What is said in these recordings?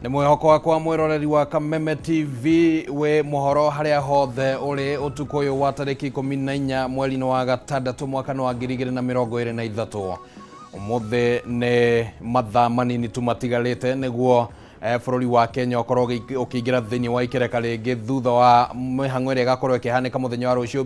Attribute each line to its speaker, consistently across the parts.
Speaker 1: Nĩ mwĩhoko wakwa mwĩroreri wa Kameme TV wĩ mũhoro harĩa hothe ũrĩ ũtukũ ũyũ wa tarĩki 14 mweri-inĩ wa gatandatũ mwaka wa 2023. Ũmũthĩ nĩ mathaa manini tu matigarĩte nĩguo bũrũri wa Kenya ũkorwo ũkĩingĩra thĩinĩ wa ikereka rĩngĩ thutha wa mĩhang'o ĩrĩa ĩgakorwo ĩkĩhanĩka mũthenya wa rũciũ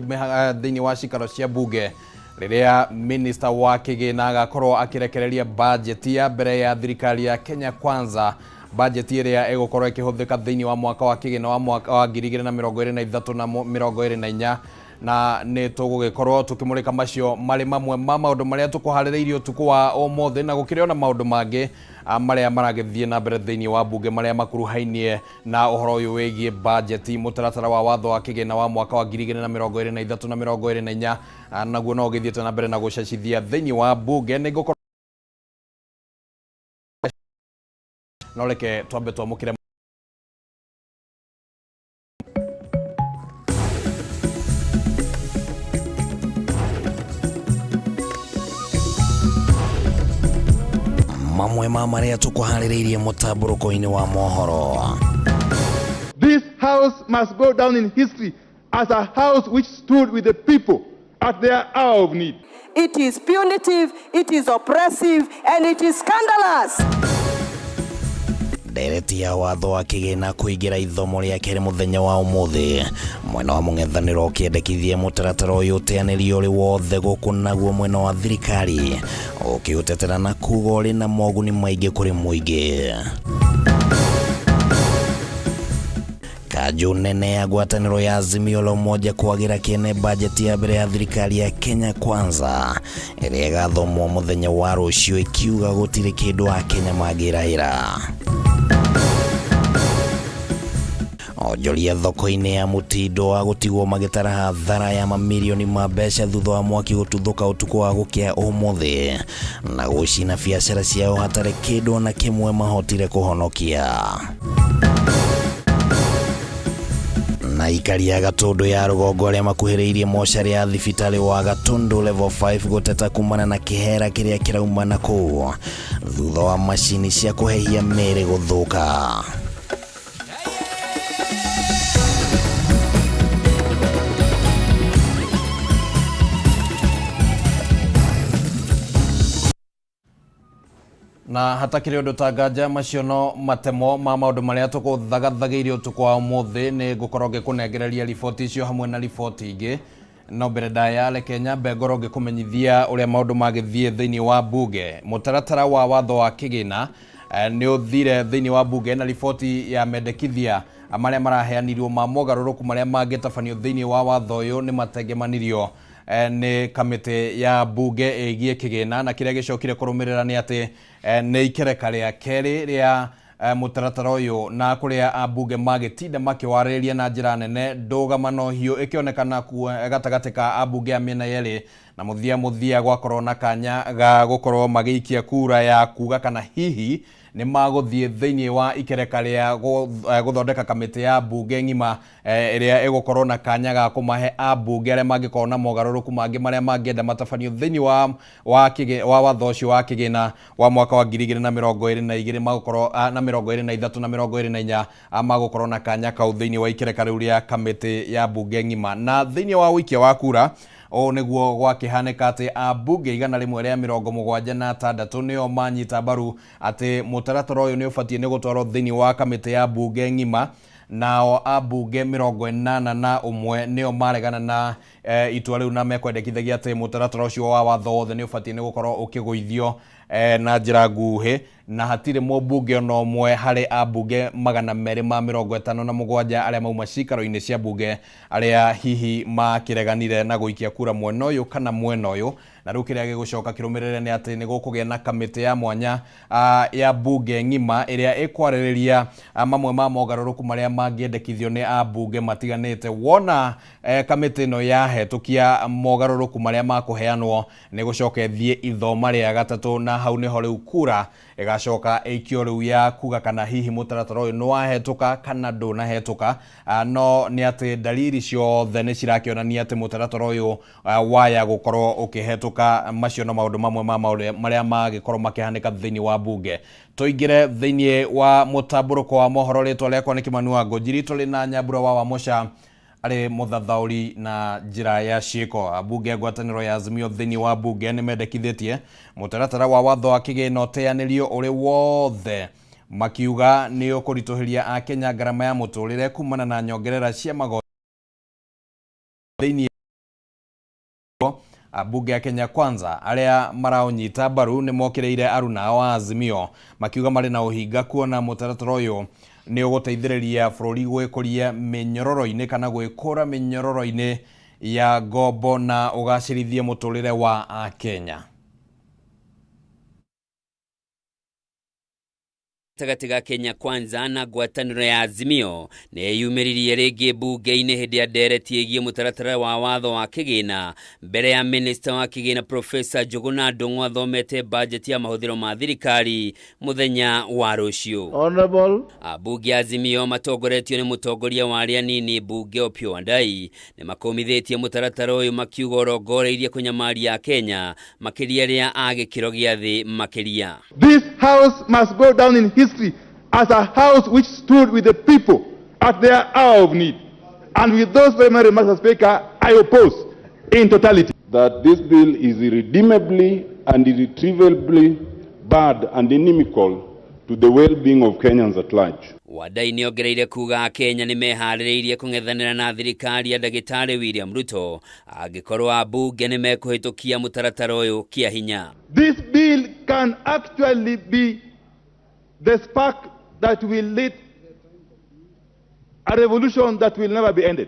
Speaker 1: thĩinĩ wa cikaro cia mbunge rĩrĩa minista wa kĩgĩna agakorwo akĩrekereria bajeti ya mbere ya thirikari ya Kenya Kwanza, bajeti ĩrĩa ĩgũkorwo ĩkĩhũthĩka thĩinĩ wa mwaka wa kĩgĩna wa mwaka wa 2023 na 24. Na nĩ tũgũgĩkorwo tũkĩmũrĩka macio marĩ mamwe ma maũndũ marĩa tũkũharĩrĩirie ũtukũ wa ũmũthĩ, na gũkĩrĩ ona maũndũ mangĩ marĩa maragĩthiĩ na mbere thĩinĩ wa mbunge marĩa makuruhainie na ũhoro ũyũ wĩgiĩ bajeti, mũtaratara wa watho wa kĩgĩna wa mwaka wa 2023 na 24, naguo no ũgĩthiĩte na mbere na gũcacithia thĩinĩ wa mbunge. Nĩ ngũkorwo no reke twambe twamũkĩre
Speaker 2: Mamwe ma marĩa tũkũharĩrĩirie mũtambũrũko-inĩ wa mohoro.
Speaker 3: This house must go down in history as a house which stood with the people at their hour of need.
Speaker 4: It is punitive, it is oppressive, and it is scandalous.
Speaker 2: Ndereti ya watho wa kĩgĩna kũingĩra ithomo rĩa kerĩ mũthenya wa ũmũthĩ, mwena wa mũng'ethanĩro ũkĩendekithia mũtaratara ũyũ ũteanĩrio ũrĩ wothe gũkũ, naguo mwena wa thirikari ũkĩũtetera na kuga ũrĩ na moguni maingĩ kũrĩ mũingĩ. Kanjũ nene ya ngwatanĩro ya Azimio la Umoja kwagĩra kĩene bajeti ya mbere ya thirikari ya Kenya Kwanza ĩrĩa ĩgathomwo mũthenya wa rũciũ, ĩkiuga gũtirĩ kĩndũ Akenya mangĩrahĩra. Onjoria thoko-inĩ ya mũtindo wa gũtigwo magĩtara hathara ya mamirioni ma mbeca thutha wa mwaki gũtuthũka ũtukũ wa gũkĩa ũmũthĩ na gũcina biacara ciao hatarĩ kĩndũ ona kĩmwe mahotire kũhonokia. Na aikari a Gatũndũ ya rũgongo arĩa makuhĩrĩirie mocarĩ ya thibitarĩ wa Gatũndũ level 5 gũteta kumana na kĩhera kĩrĩa kĩrauma na kũu thutha wa macini cia kũhehia mĩĩrĩ gũthũka.
Speaker 1: Na hatakĩrĩ ũndũ ta nganja, macio no matemo ma maũndũ marĩa tũkũthagathagĩire ũtukũ wa ũmũthĩ. Nĩ ngũkorwo ngĩkũnengereria riboti icio hamwe na riboti ingĩ, no mbere ndaya reke nyambe ngorwo ngĩkũmenyithia ũrĩa maũndũ magĩthiĩ thĩinĩ wa mbunge. Mũtaratara wa watho wa kĩgĩna nĩ ũthire thĩinĩ wa mbunge na riboti ya mendekithia marĩa maraheanirwo ma mogarũrũku marĩa mangĩtabanio thĩinĩ wa watho ũyũ nĩ matengemanirio nĩ kamĩtĩ ya mbunge ĩgiĩ kĩgĩna. Na kĩrĩa gĩcokire kũrũmĩrĩra nĩ atĩ nĩ ikereka rĩa kerĩ rĩa mũtaratara ũyũ, na kũrĩa ambunge magĩtinda makĩwarĩrĩria na njĩra nene, ndũgamano hiũ ĩkĩonekana gatagatĩ ka ambunge a mĩena yerĩ, na mũthia mũthia gwakorwo na kanya ga gũkorwo magĩikia kura ya kuga kana hihi nĩ magũthiĩ thĩinĩ wa ikereka rĩa gũthondeka kamĩtĩ ya mbunge ng'ima ĩrĩa ĩgũkorwo na kanya ga kũmahe ambunge arĩa mangĩkorwo na mogarũrũku mangĩ marĩa mangĩenda matabanio thĩinĩ wa watho ũcio wa kĩgĩna wa mwaka wa 2022 magũkorwo na 23 na 24, magũkorwo na kanya kau thĩinĩ wa ikereka rĩu rĩa kamĩtĩ ya mbunge ng'ima. Na thĩinĩ wa ũikia wa kura ũũ nĩguo gwakĩhanĩka atĩ ambunge 176 nĩo manyita mbaru atĩ mũtaratara ũyũ nĩ ũbatiĩ nĩ gũtwarwo thĩinĩ wa kamĩtĩ ya mbunge ng'ima, nao ambunge 81 nĩo maregana na itua rĩu na mekwendekithagia atĩ mũtaratara ũcio wa watho wothe nĩ ũbatiĩ nĩ gũkorwo ũkĩgũithio na njĩra nguhĩ. Na hatirĩ mũmbunge ona ũmwe harĩ ambunge 257 arĩa mauma cikaro-inĩ cia mbunge arĩa hihi makĩreganire na gũikia kura mwena ũyũ kana mwena ũyũ. Na rĩu kĩrĩa gĩgũcoka kĩrũmĩrĩre nĩ atĩ nĩ gũkũgĩa na kamĩtĩ ya mwanya ya mbunge ng'ima ĩrĩa ĩkwarĩrĩria mamwe ma mogarũrũku marĩa mangĩendekithio nĩ ambunge matiganĩte. Wona kamĩtĩ ĩno yahetũkia mogarũrũku marĩa makũheanwo, nĩ gũcoka ĩthiĩ ithoma rĩa gatatũ, na hau nĩho rĩu kura ĩgacoka ĩikio rĩu ya kuga kana hihi mũtaratara ũyũ nĩ wahetũka kana ndũnahetũka. No nĩ atĩ ndariri ciothe nĩ cirakĩonania atĩ mũtaratara ũyũ waya gũkorwo ũkĩhetũka. Kũhĩtũka macio no maũndũ mamwe ma maũndũ marĩa magĩkorwo makĩhanĩka thĩinĩ wa bunge. Tũingĩre thĩinĩ wa mũtambũrũko wa mohoro. Rĩtwa rĩakwa nĩ Kĩmani wa Ngũnjiri, tũrĩ na Nyambura wa Wamũca arĩ mũthathaũri na njĩra ya ciĩko. Ambunge a ngwatanĩro ya Azimio thĩinĩ wa bunge nĩ mendekithĩtie mũtaratara wa watho wa kĩgĩna ũteanĩrio ũrĩ wothe, makiuga nĩ ũkũritũhĩria Akenya ngarama ya mũtũrĩre kumana na nyongerera cia magoti thĩinĩ. Ambunge a Kenya Kwanza arĩa maraũnyita mbaru nĩ mokĩrĩire aruna ao a Azimio, makiuga marĩ na ũhinga kuona mũtaratara ũyũ nĩ ũgũteithĩrĩria bũrũri gwĩkũria mĩnyororo-inĩ kana gwĩkũra mĩnyororo-inĩ ya ngombo na ũgacĩrithie mũtũrĩre wa Akenya.
Speaker 5: Gatagatĩ ga Kenya Kwanza na ngwatanĩro ya Azimio nĩ yumĩririe rĩngĩ mbunge-inĩ hĩndĩ ya ndereti ĩgiĩ mũtaratara wa watho wa kĩgĩna, mbere ya minista wa kĩgĩna Profesa Njũgũna Ndung'u athomete bajeti ya mahũthĩro ma thirikari mũthenya wa rũciũ.
Speaker 6: Honorable
Speaker 5: Ambunge a Azimio matongoretio nĩ mũtongoria wa arĩa anini mbunge Opiyo Wandayi nĩ makũmithĩtie mũtaratara ũyũ, makiuga ũrongoreirie kũnyamaria Akenya, makĩria arĩa a gĩkĩro gĩa thĩ makĩria.
Speaker 3: This house must go down in history as a house which stood with the people at their hour of need. And with those very many remarks, Mr. Speaker, I oppose in totality.
Speaker 7: That this bill is irredeemably and irretrievably bad and inimical to the well-being of Kenyans at large.
Speaker 5: Wandayi nĩ ongereire kuga Akenya nĩ meharĩrĩirie kũng'ethanĩra na thirikari ya ndagĩtarĩ William Ruto angĩkorwo ambunge nĩ mekũhĩtũkia mũtaratara ũyũ kĩa hinya.
Speaker 3: This bill can actually be the spark that will lead a revolution that will never be ended.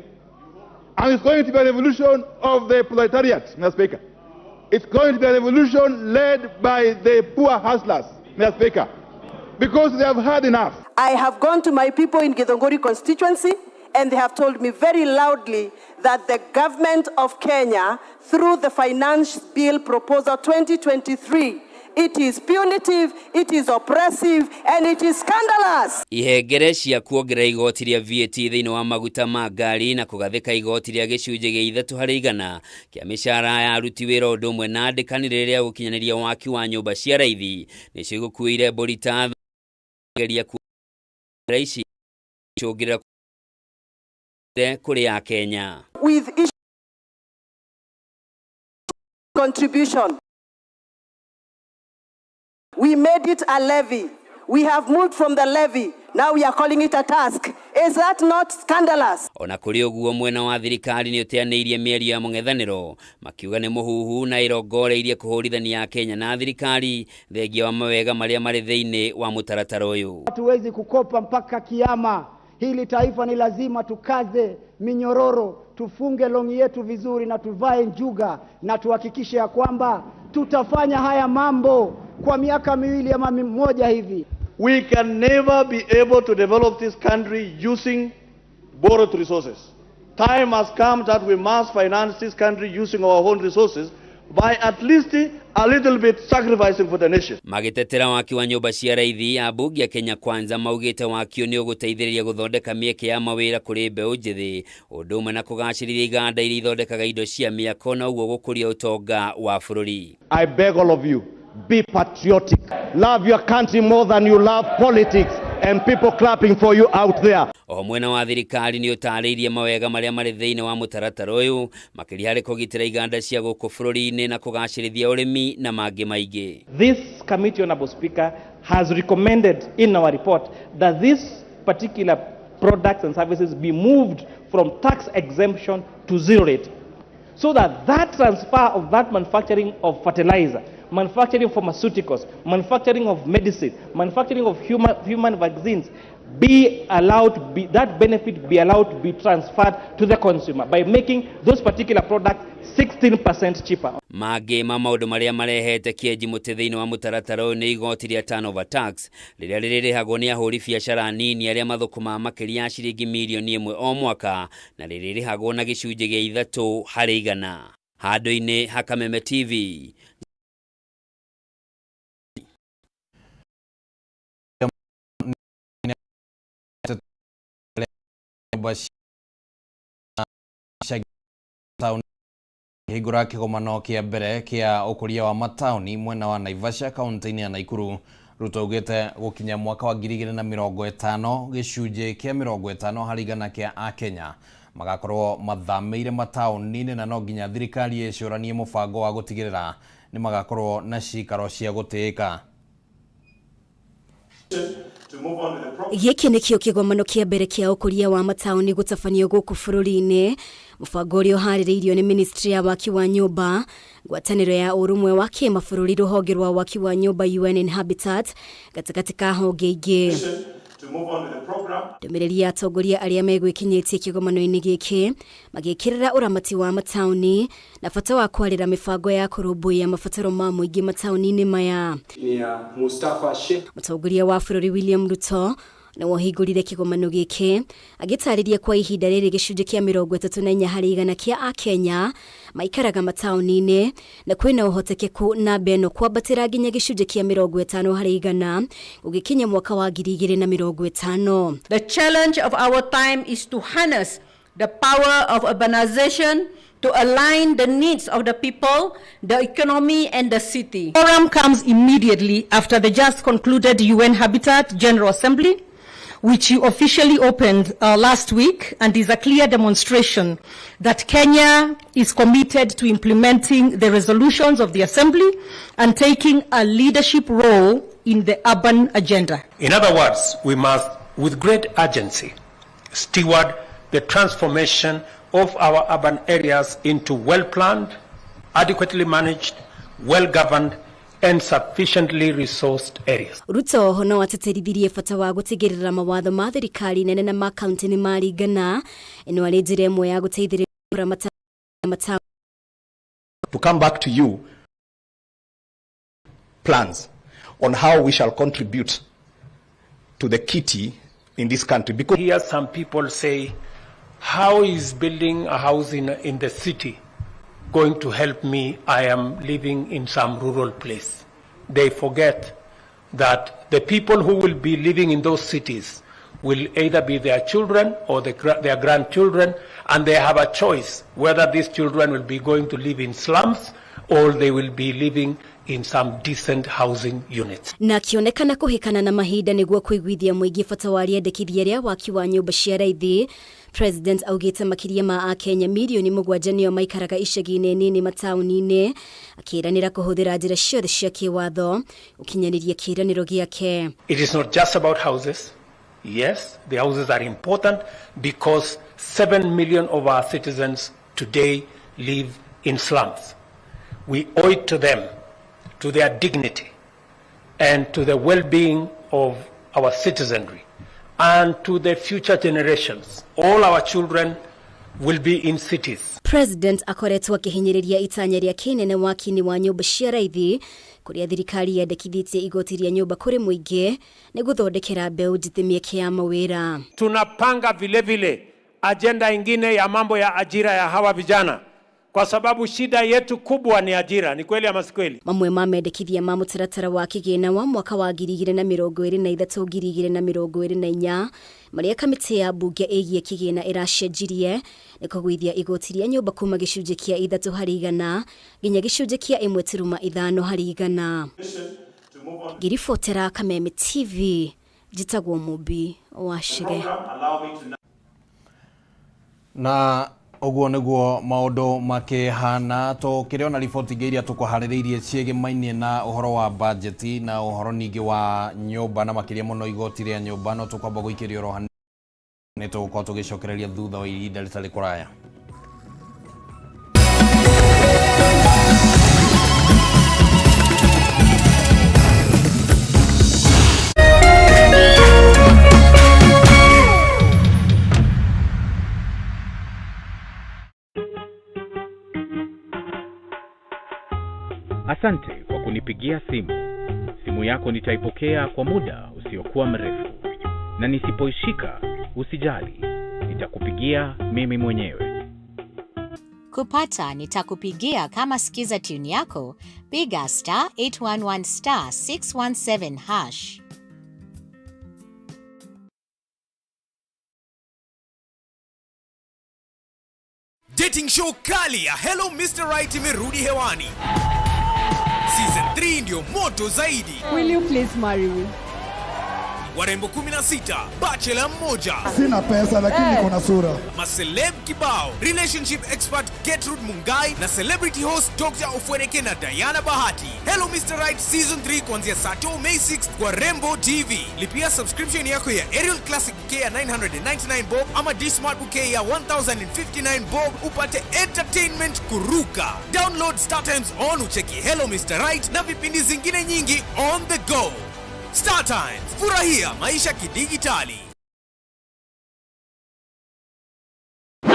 Speaker 3: And it's going to be a revolution of the proletariat, Mr. Speaker. It's going to be a revolution led by the poor hustlers, Mr. Speaker, because they have had enough.
Speaker 4: I have gone to my people in Githunguri constituency, and they have told me very loudly that the government of Kenya, through the Finance Bill Proposal 2023, it is punitive, it is oppressive, and it is scandalous.
Speaker 5: Ihengere cia kuongerera igoti rĩa VAT thĩinĩ wa maguta ma ngari na kũgathĩka igoti rĩa 3% kĩa mĩcara ya aruti wĩra, ũndũ ũmwe na andĩkanĩrĩre rĩa gũkinyanĩria waki wa nyũmba cia raithi, nĩcio igũkuĩire mbũri ta geria kuongerera ici cũngĩrĩra kũrĩ Akenya.
Speaker 4: With each contribution, we made it a levy. We have moved from the levy. Now we are calling it a task. Is that not scandalous?
Speaker 5: Ona kũrĩ ũguo, mwena wa thirikari nĩ ũteanĩirie mĩario ya mũng'ethanĩro, makiuga nĩ mũhuhu na ĩrongoreirie kũhũrithania Kenya na thirikari thengia wa mawega marĩa marĩ thĩinĩ wa mũtaratara ũyũ.
Speaker 8: Hatuwezi kukopa mpaka kiama. Hili taifa ni lazima tukaze minyororo, tufunge longi yetu vizuri na tuvae njuga na tuhakikishe ya kwamba tutafanya haya mambo kwa miaka 2 ama 1 hivi.
Speaker 6: We can never be able to develop this country using borrowed resources. Time has come that we must finance this country using our own resources by at least a little bit sacrificing for the nation.
Speaker 5: Magĩtetera waki wa nyũmba cia raithi, ambunge a Kenya Kwanza maugĩte waki ũyũ nĩ ũgũteithĩrĩria gũthondeka mĩeke ya mawĩra kũrĩ mbeũ njĩthĩ, ũndũ ũmwe na kũgacĩrithia iganda iria ithondekaga indo cia mĩako na ũguo gũkũria ũtonga wa bũrũri.
Speaker 9: I beg all of you, be patriotic. Love your country more than you love politics and people clapping for you out there.
Speaker 5: Oho mwena wa thirikari nĩ ũtarĩirie mawega marĩa marĩ thĩinĩ wa mũtaratara ũyũ, makĩria harĩ kũgitĩra iganda cia gũkũ bũrũri-inĩ na kũgacĩrithia ũrĩmi na mangĩ maingĩ.
Speaker 10: This committee, Honorable Speaker, has recommended in our report that this particular products and services be moved from tax exemption to zero rate, so that that transfer of that manufacturing of fertilizer, manufacturing of pharmaceuticals, manufacturing of medicine, manufacturing of human vaccines be allowed to be, that benefit be allowed to be transferred to the consumer by making those particular products 16% cheaper.
Speaker 5: Mangĩ ma maũndũ marĩa marehete kĩenji mũtĩ thĩinĩ wa mũtaratara ũyũ nĩ igoti rĩa turnover tax rĩrĩa rĩrĩrĩhagwo nĩ ahũri biacara nini arĩa mathũkũmaga makĩria ya ciringi mirioni 1 o mwaka, na rĩrĩrĩhagwo na 3%. Handũ-inĩ ha Kameme TV.
Speaker 1: Nyũmba cia Akĩhingũra kĩgomano kĩa mbere kĩa ũkũria wa mataũni mwena wa Naivasha kaunti-inĩ ya Nakuru, Ruto augĩte gũkinya mwaka wa 2050 gĩcunjĩ kĩa 50 harĩ igana kĩa akenya magakorwo mathamĩire mataũni-inĩ na no nginya thirikari ĩcũranie mũbango wa gũtigĩrĩra nĩ magakorwo na cikaro cia gũtĩĩka.
Speaker 11: Gĩkĩ nĩkĩo kĩgomano kĩa mbere kĩa ũkũria wa mataũni gũtabanio gũkũ bũrũri-inĩ, mũbango ũrĩa ũharĩrĩirio nĩ ministry ya waki wa nyũmba, ngwatanĩro ya ũrũmwe wa kĩmabũrũri rũhonge rwa waki wa nyũmba UN Habitat gatagatĩ ka honge ingĩ. Ndũmĩrĩri ya atongoria arĩa megwĩkinyĩtie kĩgomano-inĩ gĩkĩ magĩkĩrĩra ũramati wa mataũni na bata wa kwarĩra mĩbango ya kũrũmbũiya mabataro ma mũingĩ mataũni-inĩ maya. Mũtongoria wa bũrũri William Ruto nĩwe ũhingũrire kĩgomano gĩkĩ agĩtarĩria kwa ihinda rĩrĩ gĩcunjĩ kĩa 34 harĩ igana kĩa akenya maikaraga mataũni-inĩ na kwĩna ũhotekeku namba ĩno kwambatĩra nginya gĩcunjĩ kĩa 50 harĩ igana gũgĩkinya mwaka wa 2050.
Speaker 12: The challenge of our time is to harness the power of urbanization to align the needs of the people, the economy, and the city.
Speaker 13: The forum comes immediately after the just concluded UN Habitat General Assembly, which you officially opened last week, and is a clear demonstration that Kenya is committed to implementing the resolutions of the Assembly and taking a leadership role in the urban agenda.
Speaker 14: In other words, we must, with great urgency, steward the transformation of our urban areas into well-planned, adequately managed, well-governed, and sufficiently resourced areas.
Speaker 11: Ruto no ateterithirie bata wa gũtigĩrĩra mawatho ma thirikari nene na ma kaunti nĩ maringana, ĩno arĩ njĩra ĩmwe ya gũteithĩrĩria kũramata mataũni.
Speaker 15: To come back to you plans on how we shall contribute to the kitty in this country. Because
Speaker 14: here some people say, how is building a house in the city going to help me? I am living in some rural place. They forget that the people who will be living in those cities will either be their children or their grandchildren, and they have a choice whether these children will be going to live in slums or they will be living in some decent housing units.
Speaker 11: Na akĩonekana kũhĩkana na mahinda nĩguo kũiguithia mũingĩ bata wa rĩendekithia rĩa waki wa nyũmba cia raithi. President augĩte makĩria ma akenya milioni 7 nĩo maikaraga icagi-inĩ nini mataũni-inĩ, akĩranĩra kũhũthĩra njĩra ciothe cia kĩwatho gũkinyanĩria kĩĩranĩro gĩake.
Speaker 14: It is not just about houses. Yes, the houses are important because 7 million of our citizens today live in slums. We owe it to them, to their dignity, and to the well-being of our citizenry, and to the future generations. All our children will be in cities.
Speaker 11: President akoretwo akĩhinyĩrĩria itanya rĩa kĩnene waki-inĩ wa nyũmba cia raithi kũrĩa thirikari yendekithĩtie igoti rĩa nyũmba kũrĩ mũingĩ nĩ gũthondekera mbeũ njĩthĩ mĩeke ya mawĩra.
Speaker 14: Tunapanga vile vile agenda ingine ya mambo ya ajira ya hawa vijana, kwa sababu shida yetu kubwa ni ajira. Ni kweli ama si kweli?
Speaker 11: Mamwe ma mendekithia ma mũtaratara wa kĩgĩna wa mwaka wa 2023 2024 marĩa kamĩtĩ ya mbunge ĩgiĩ kĩgĩna ĩracenjirie nĩ kũgũithia igoti rĩa nyũmba kuma gĩcunjĩ kĩa 3% nginya gĩcunjĩ kĩa 1.5%. Ngĩribotera Kameme TV, njĩtagwo Mũmbi wa Chege.
Speaker 1: Na ũguo nĩguo maũndũ makĩhana tũkĩrĩ ona riboti ingĩ iria tũkũharĩrĩirie ciĩgĩmainie na ũhoro wa bajeti na ũhoro ningĩ wa nyũmba na makĩria mũno igoti rĩa nyũmba, no tũkwamba gũikĩria oro hanini nĩ tũgũkorwo tũgĩcokereria thutha wa ihinda rĩtarĩ kũraya.
Speaker 16: Asante kwa kunipigia simu. Simu yako nitaipokea kwa muda usiokuwa mrefu, na nisipoishika usijali, nitakupigia mimi mwenyewe.
Speaker 17: Kupata nitakupigia kama skiza tune yako, piga star 811 star 617 hash.
Speaker 18: Dating show kali ya Hello Mr. Right imerudi hewani. Season 3 ndio moto zaidi.
Speaker 19: Will you please marry me?
Speaker 18: Warembo 16, bachelor mmoja.
Speaker 20: Sina pesa lakini niko na sura.
Speaker 18: Maceleb kibao, relationship expert Gertrude Mungai na celebrity host Dr. Ofweneke na Diana Bahati. Hello Mr. Right season 3 kuanzia Sato May 6 kwa Rembo TV. Lipia subscription yako ya Aerial Classic Bouquet ya 999 bob ama D-Smart Bouquet ya 1059 bob upate entertainment kuruka. Download Star Times on ucheki Hello Mr. Right na vipindi zingine nyingi on the go. Star Times, furahia maisha kidigitali.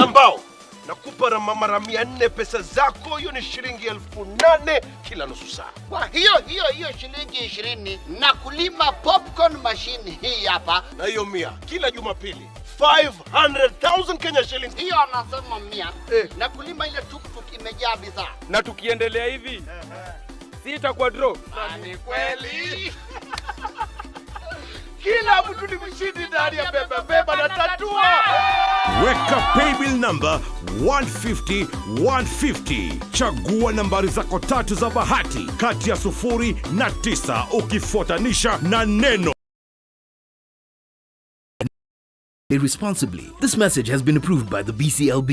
Speaker 21: Ambao nakupa mara 400 pesa zako, hiyo ni shilingi 8,000 kila nusu saa.
Speaker 22: Kwa hiyo hiyo hiyo shilingi 20 na kulima popcorn machine hii hapa,
Speaker 21: na hiyo 100 kila Jumapili 500,000 Kenya shillings.
Speaker 22: Hiyo anasema 100 na kulima ile tuktuk imejaa bidhaa.
Speaker 23: Na tukiendelea hivi sitakuwa draw.
Speaker 22: Ni kweli.
Speaker 21: Kila mtu ni mshindi ndani ya beba beba na tatua.
Speaker 24: Weka paybill number 150 150. Chagua nambari zako tatu za bahati kati ya 0 na 9 ukifuatanisha na neno
Speaker 25: Responsibly. This message has been approved by the BCLB.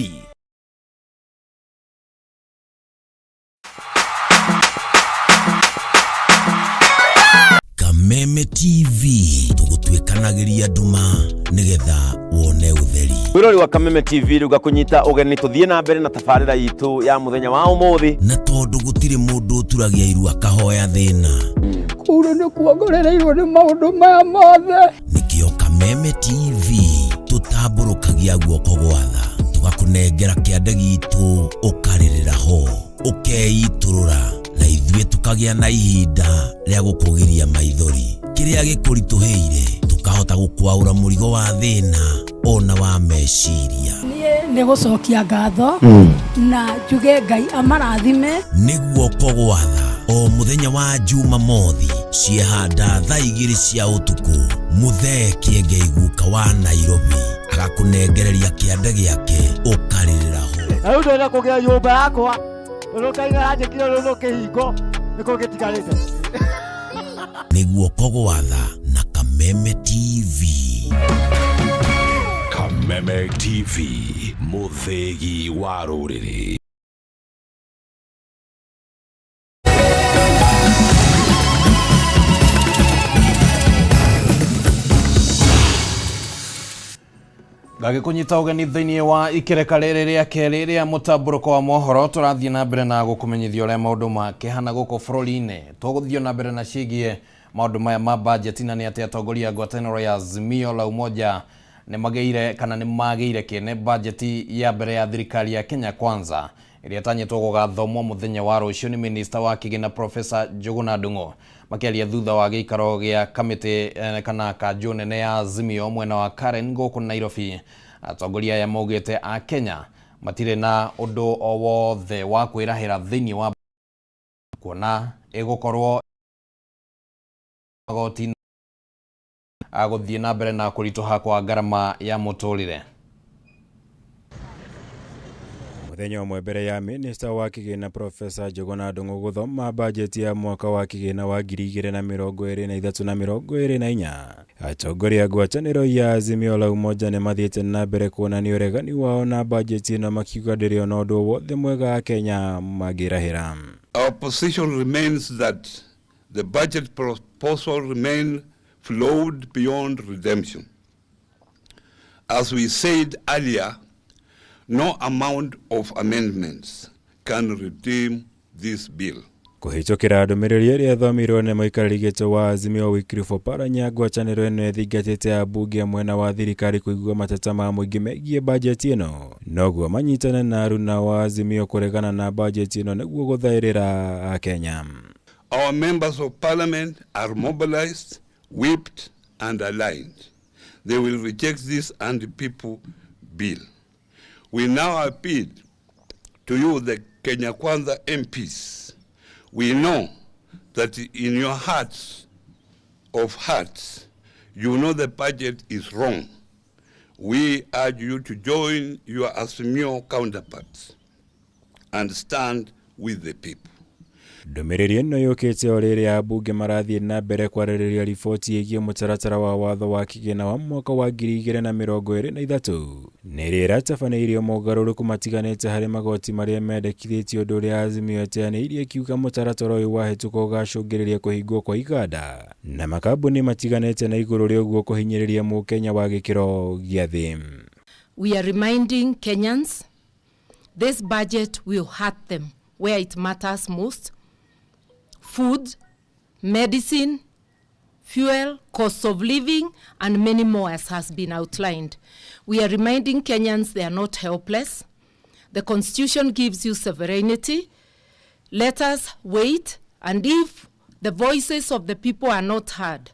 Speaker 26: Kameme TV tũgũtuĩkanagĩria nduma nĩgetha wone ũtheri.
Speaker 27: Mwirori wa Kameme TV rĩu ngakũnyita ũgeni tũthiĩ na mbere na tabarĩra itũ ya mũthenya wa ũmũthĩ.
Speaker 26: Na tondũ gũtirĩ mũndũ ũturagia iru akahoya thĩna.
Speaker 19: Kũu nĩ kuongorereirwo nĩ maũndũ maya mothe.
Speaker 26: Nĩkĩo Kameme TV tũtambũrũkagia guoko gwa tha tũgakũnengera kĩande gitũ ũkarĩrĩra ho ũkeitũrũra na ithuĩ tũkagĩa na ihinda rĩa gũkũgiria maithori kĩrĩa gĩkũritũhĩire tũkahota gũkwaũra mũrigo wa thĩna ona wa meciria.
Speaker 19: Niĩ nĩ gũcokia ngatho na njuge Ngai amarathime.
Speaker 26: Nĩ guoko gwa tha o mũthenya wa Jumamothi ciehanda thaa 2 cia ũtukũ mũthee Kĩengei guka wa Nairobi agakũnengereria kĩande gĩake ũkarĩrĩra ho.
Speaker 8: Na rĩu ndĩrenda kũgĩa nyũmba yakwa ũrĩa ũkaiga anjĩkire rũrũ kĩhingo nĩkĩo gĩtigarĩte.
Speaker 26: Nĩ guoko gwa tha na Kameme TV.
Speaker 24: Kameme TV, mũthĩgi wa rũrĩrĩ.
Speaker 1: Ngagĩkũnyita ũgeni thĩinĩ wa ikereka rĩrĩ rĩa kerĩ rĩa mũtambũrũko wa mohoro tũrathiĩ na mbere na gũkũmenyithia ũrĩa maũndũ makĩhana gũkũ bũrũri-inĩ. Tũgũthiĩ na mbere na ciĩgiĩ maũndũ maya ma bajeti na nĩ atĩ atongoria a ngwatanĩro ya Azimio la Umoja nĩ magĩire kana nĩ magĩire kĩene bajeti ya mbere ya thirikari ya Kenya Kwanza ĩrĩa ĩtanyĩtwo gũgathomwo mũthenya wa rũciũ nĩ minista wa kĩgĩna Profesa Njuguna Ndung'u. Makĩaria thutha wa gĩikaro gĩa kamĩtĩ kana kanjũ nene ya Azimio mwena wa Karen gũkũ Nairobi, atongoria aya maugĩte a Kenya matirĩ na ũndũ o wothe wa kwĩrahĩra thĩinĩ wa kuona ĩgũkorwo magoti gũthiĩ na mbere na kũritũha kwa ngarama ya mũtũrĩre.
Speaker 28: Mũthenya ũmwe mbere ya minista wa kĩgĩna Profesa Njuguna Ndung'u gũthoma bajeti ya mwaka wa kĩgĩna wa 2023 na 24, atongoria a ngwatanĩro ya Azimio la Umoja nĩ mathiĩte na mbere kuonania ũregani wao na bajeti ĩno makiuga ndĩrĩ ona ũndũ wothe mwega Akenya mangĩrahĩra.
Speaker 7: Our position remains that the budget proposal remains flawed beyond redemption. As we said earlier, no amount of amendments can redeem this bill.
Speaker 28: Kũhĩtũkĩra ndũmĩrĩri ĩrĩa ĩthomirwo nĩ mũikarĩri gĩtĩ wa Azimio Wycliffe Oparanya, ngwatanĩro ĩno ĩthingatĩte ambunge a mwena wa thirikari kũigua mateta ma mũingĩ megiĩ bajeti ĩno noguo manyitane na aruna wa Azimio kũregana na bajeti ĩno nĩguo gũthaĩrĩra Akenya.
Speaker 7: Our members of parliament are mobilized, whipped and aligned. They will reject this anti-people bill. We now appeal to you, the Kenya Kwanza MPs. We know that in your hearts of hearts, you know the budget is wrong. We urge you to join your Azimio counterparts and stand with the people.
Speaker 28: Ndũmĩrĩri ĩno yũkĩte o rĩrĩa ambunge marathiĩ na mbere kwarĩrĩria riboti ĩgiĩ mũtaratara wa watho wa kĩgĩna wa mwaka wa 2023 na ĩrĩa ĩratabanĩirio mogarũrũku matiganĩte harĩ magoti marĩa mendekithĩtio ũndũ ũrĩa Azimio ĩteanĩirie ĩkiuga mũtaratara ũyũ wahĩtũka ũgacũngĩrĩria kũhingwo kwa iganda na makambuni matiganĩte na igũrũ rĩa ũguo kũhinyĩrĩria mũkenya wa gĩkĩro gĩa thĩ.
Speaker 13: We are reminding Kenyans this budget will hurt them where it matters most: food, medicine, fuel, cost of living, and many more as has been outlined. We are reminding Kenyans they are not helpless. The Constitution gives you sovereignty. Let us wait, and if the voices of the people are not heard,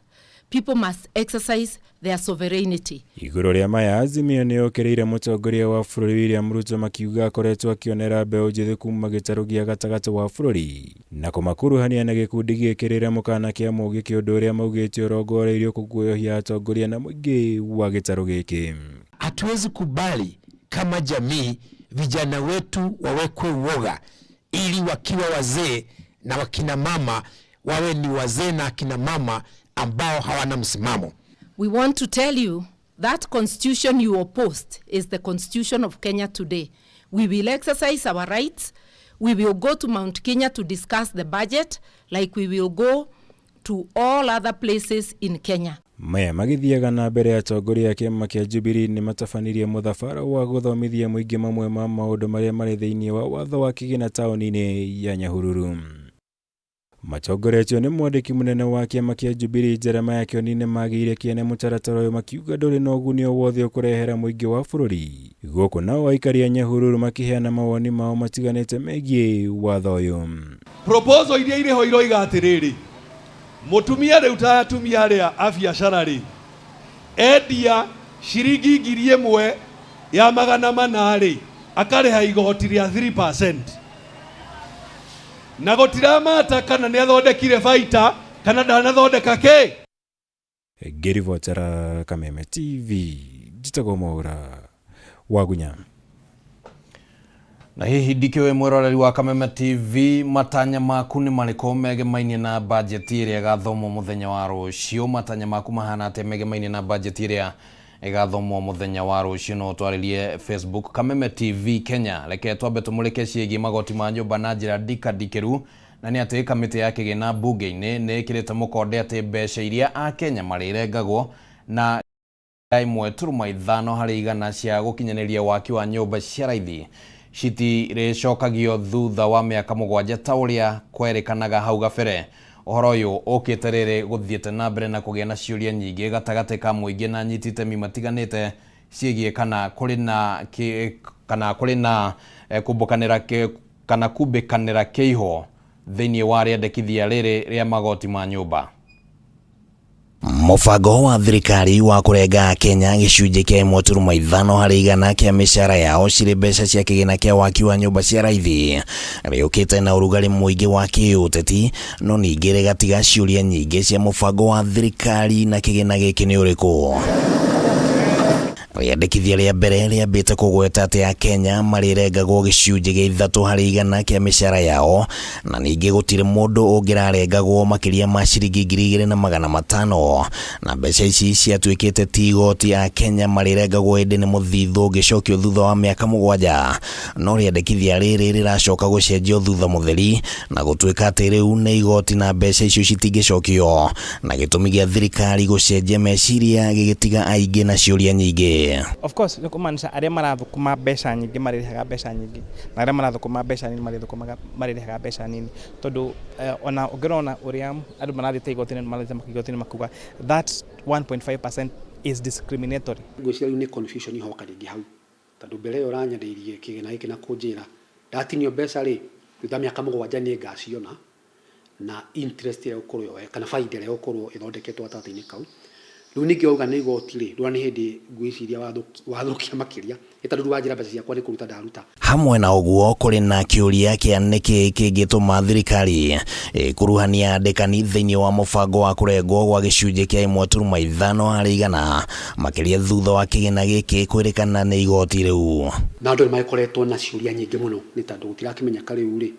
Speaker 13: people must exercise their sovereignty.
Speaker 28: Igũrũ rĩa maya Azimio nĩ yũkĩrĩire mũtongoria wa bũrũri William Ruto makiuga akoretwo akĩonera mbeũ njĩthĩ kuma gĩtarũ gĩa gatagatĩ wa bũrũri na kũmakuruhania na gĩkundi gĩkĩrĩre mũkana kĩa mũgĩkĩ ũndũ ũrĩa maugĩte ũrongoreirio kũguoyohia atongoria na mũingĩ wa gĩtarũ gĩkĩ.
Speaker 2: Hatuwezi kubali kama jamii vijana wetu wawekwe uoga ili wakiwa wazee na wakina mama wawe ni wazee na akina mama ambao hawana msimamo.
Speaker 13: We want to tell you that constitution you opposed is the constitution of Kenya today. We will exercise our rights. We will go to Mount Kenya to discuss the budget like we will go to all other places in Kenya.
Speaker 28: Maya magĩthiaga na mbere atongoria a kĩama kĩa Jubilee nĩ matabanirie mũthabara wa gũthomithia mũingĩ mamwe ma maũndũ marĩa marĩ thĩinĩ wa watho wa kĩgĩna taũni-inĩ ya Nyahururu. Matongoretio nĩ mwandĩki mũnene wa kĩama kĩa Jubilee Jeremiah Kioni nĩ magĩire kĩene mũtaratara ũyũ makiuga ndũrĩ na ũguni o wothe ũkũrehera mũingĩ wa bũrũri. Gũkũ nao aikari a Nyahururu makĩheana mawoni mao matiganĩte megiĩ watho ũyũ.
Speaker 3: Proposal iria irĩ ho iroiga atĩrĩrĩ, mũtumia rĩu ta atumia arĩa a biacara rĩ, endia ciringi 1400 rĩ, akarĩha igoti rĩa 3%, na gũtiramata kana nĩ athondekire baita kana ndanathondeka kĩ.
Speaker 28: Ngĩribotera Kameme TV, njĩtagwo Mwaũra Wagunya.
Speaker 1: Na hihi ndikĩũĩ mwĩroreri wa Kameme TV, matanya maku nĩ marĩkũ megemainie na bajeti ĩrĩa ĩgathomwo mũthenya wa rũciũ? Matanya maku mahana atĩa megemainie na bajeti ĩrĩa ĩgathomwo mũthenya wa rũciũ? No ũtwarĩrie Facebook Kameme TV Kenya. Reke twambe tũmũrĩke ciĩgiĩ magoti ma nyũmba na njĩra ndikandikĩru, na nĩ atĩ kamĩtĩ ya kĩgĩna mbunge-inĩ nĩ ĩkĩrĩte mũkonde atĩ mbeca iria akenya marĩrengagwo na 1.5 harĩ igana cia gũkinyanĩria waki wa nyũmba cia raithi citirĩcokagio thutha wa mĩaka 7 ta ũrĩa kwerĩkanaga hau gabere. Ũhoro ũyũ ũkĩte rĩrĩ gũthiĩte na mbere na kũgĩa na ciũria nyingĩ gatagatĩ ka mũingĩ na anyiti itemi matiganĩte ciĩgiĩ kana kũrĩ na kana kũrĩ na kumbũkanĩra kana kumbĩkanĩra kĩiho thĩinĩ wa rĩendekithia rĩrĩ rĩa magoti ma nyũmba.
Speaker 26: Mũbango wa thirikari wa kũrenga Kenya gĩcunjĩ kĩa 1.5 harĩ igana kĩa mĩcara yao cirĩ mbeca cia kĩgĩna kĩa waki wa nyũmba cia raithi rĩũkĩte na ũrugarĩ mũingĩ wa kĩũteti, no ningĩ rĩgatiga ciũria nyingĩ cia mũbango wa thirikari na kĩgĩna gĩkĩ nĩ ũrĩkũ. Rĩandĩkithia rĩa mbere rĩambĩte kũgweta atĩ Akenya marĩrengagwo gĩcunjĩ gĩa 3 harĩ igana kĩa mĩcara yao, na ningĩ gũtirĩ mũndũ ũngĩrarengagwo makĩria ma ciringi 2500, na mbeca ici ciatuĩkĩte ti igoti Akenya marĩrengagwo ĩndĩ nĩ mũthithũ ũngĩcokio thutha wa mĩaka 7. No rĩandĩkithia rĩrĩ rĩracoka gũcenjio thutha mũtheri na gũtuĩka atĩ rĩu nĩ igoti na mbeca icio citingĩcokio, na gĩtũmi gĩa thirikari gũcenjia meciria gĩgĩtiga aingĩ na ciũria nyingĩ.
Speaker 4: Of course nĩ kũmaanisha arĩa marathũkũma mbeca nyingĩ marĩrĩhaga mbeca nyingĩ, na arĩa marathũkũma mbeca nini marĩrĩhaga mbeca nini, tondũ ona ũngĩrona ũrĩa andũ marathiĩte igoti-inĩ, marathiĩte igoti-inĩ makuga that 1.5% is discriminatory.
Speaker 5: Ngwĩciria rĩu nĩ confusion ihoka rĩngĩ hau, tondũ mbere ĩyo ũranyendeirie kĩgĩna gĩkĩ na kũnjĩra ndatinio mbeca rĩ, thutha mĩaka 7 nĩ ngaciona na interest ĩrĩa ĩgũkorwo kana baida ĩrĩa ĩgũkorwo ĩthondeketwo gatagatĩ-inĩ kau. Rĩu ningĩ wauga nĩ igoti rĩ, ndũrona nĩ hĩndĩ ngwĩciria wathũkia makĩria, nĩ tondũ rĩu wanjĩra mbeca ciakwa nĩ kũruta ndaruta.
Speaker 26: Hamwe na ũguo kũrĩ na kĩũria kĩa nĩkĩ kĩngĩtũma thirikari ĩkuruhanie andĩkani thĩinĩ wa mũbango wa kũrengwo gwa gĩcunjĩ kĩa 1.5 harĩ igana makĩria thutha wa kĩgĩna gĩkĩ kwĩrĩkana nĩ igoti rĩu.
Speaker 5: Na andũ nĩ magĩkoretwo na ciũria nyingĩ mũno nĩ tondũ gũtirakĩmenyeka rĩu rĩ,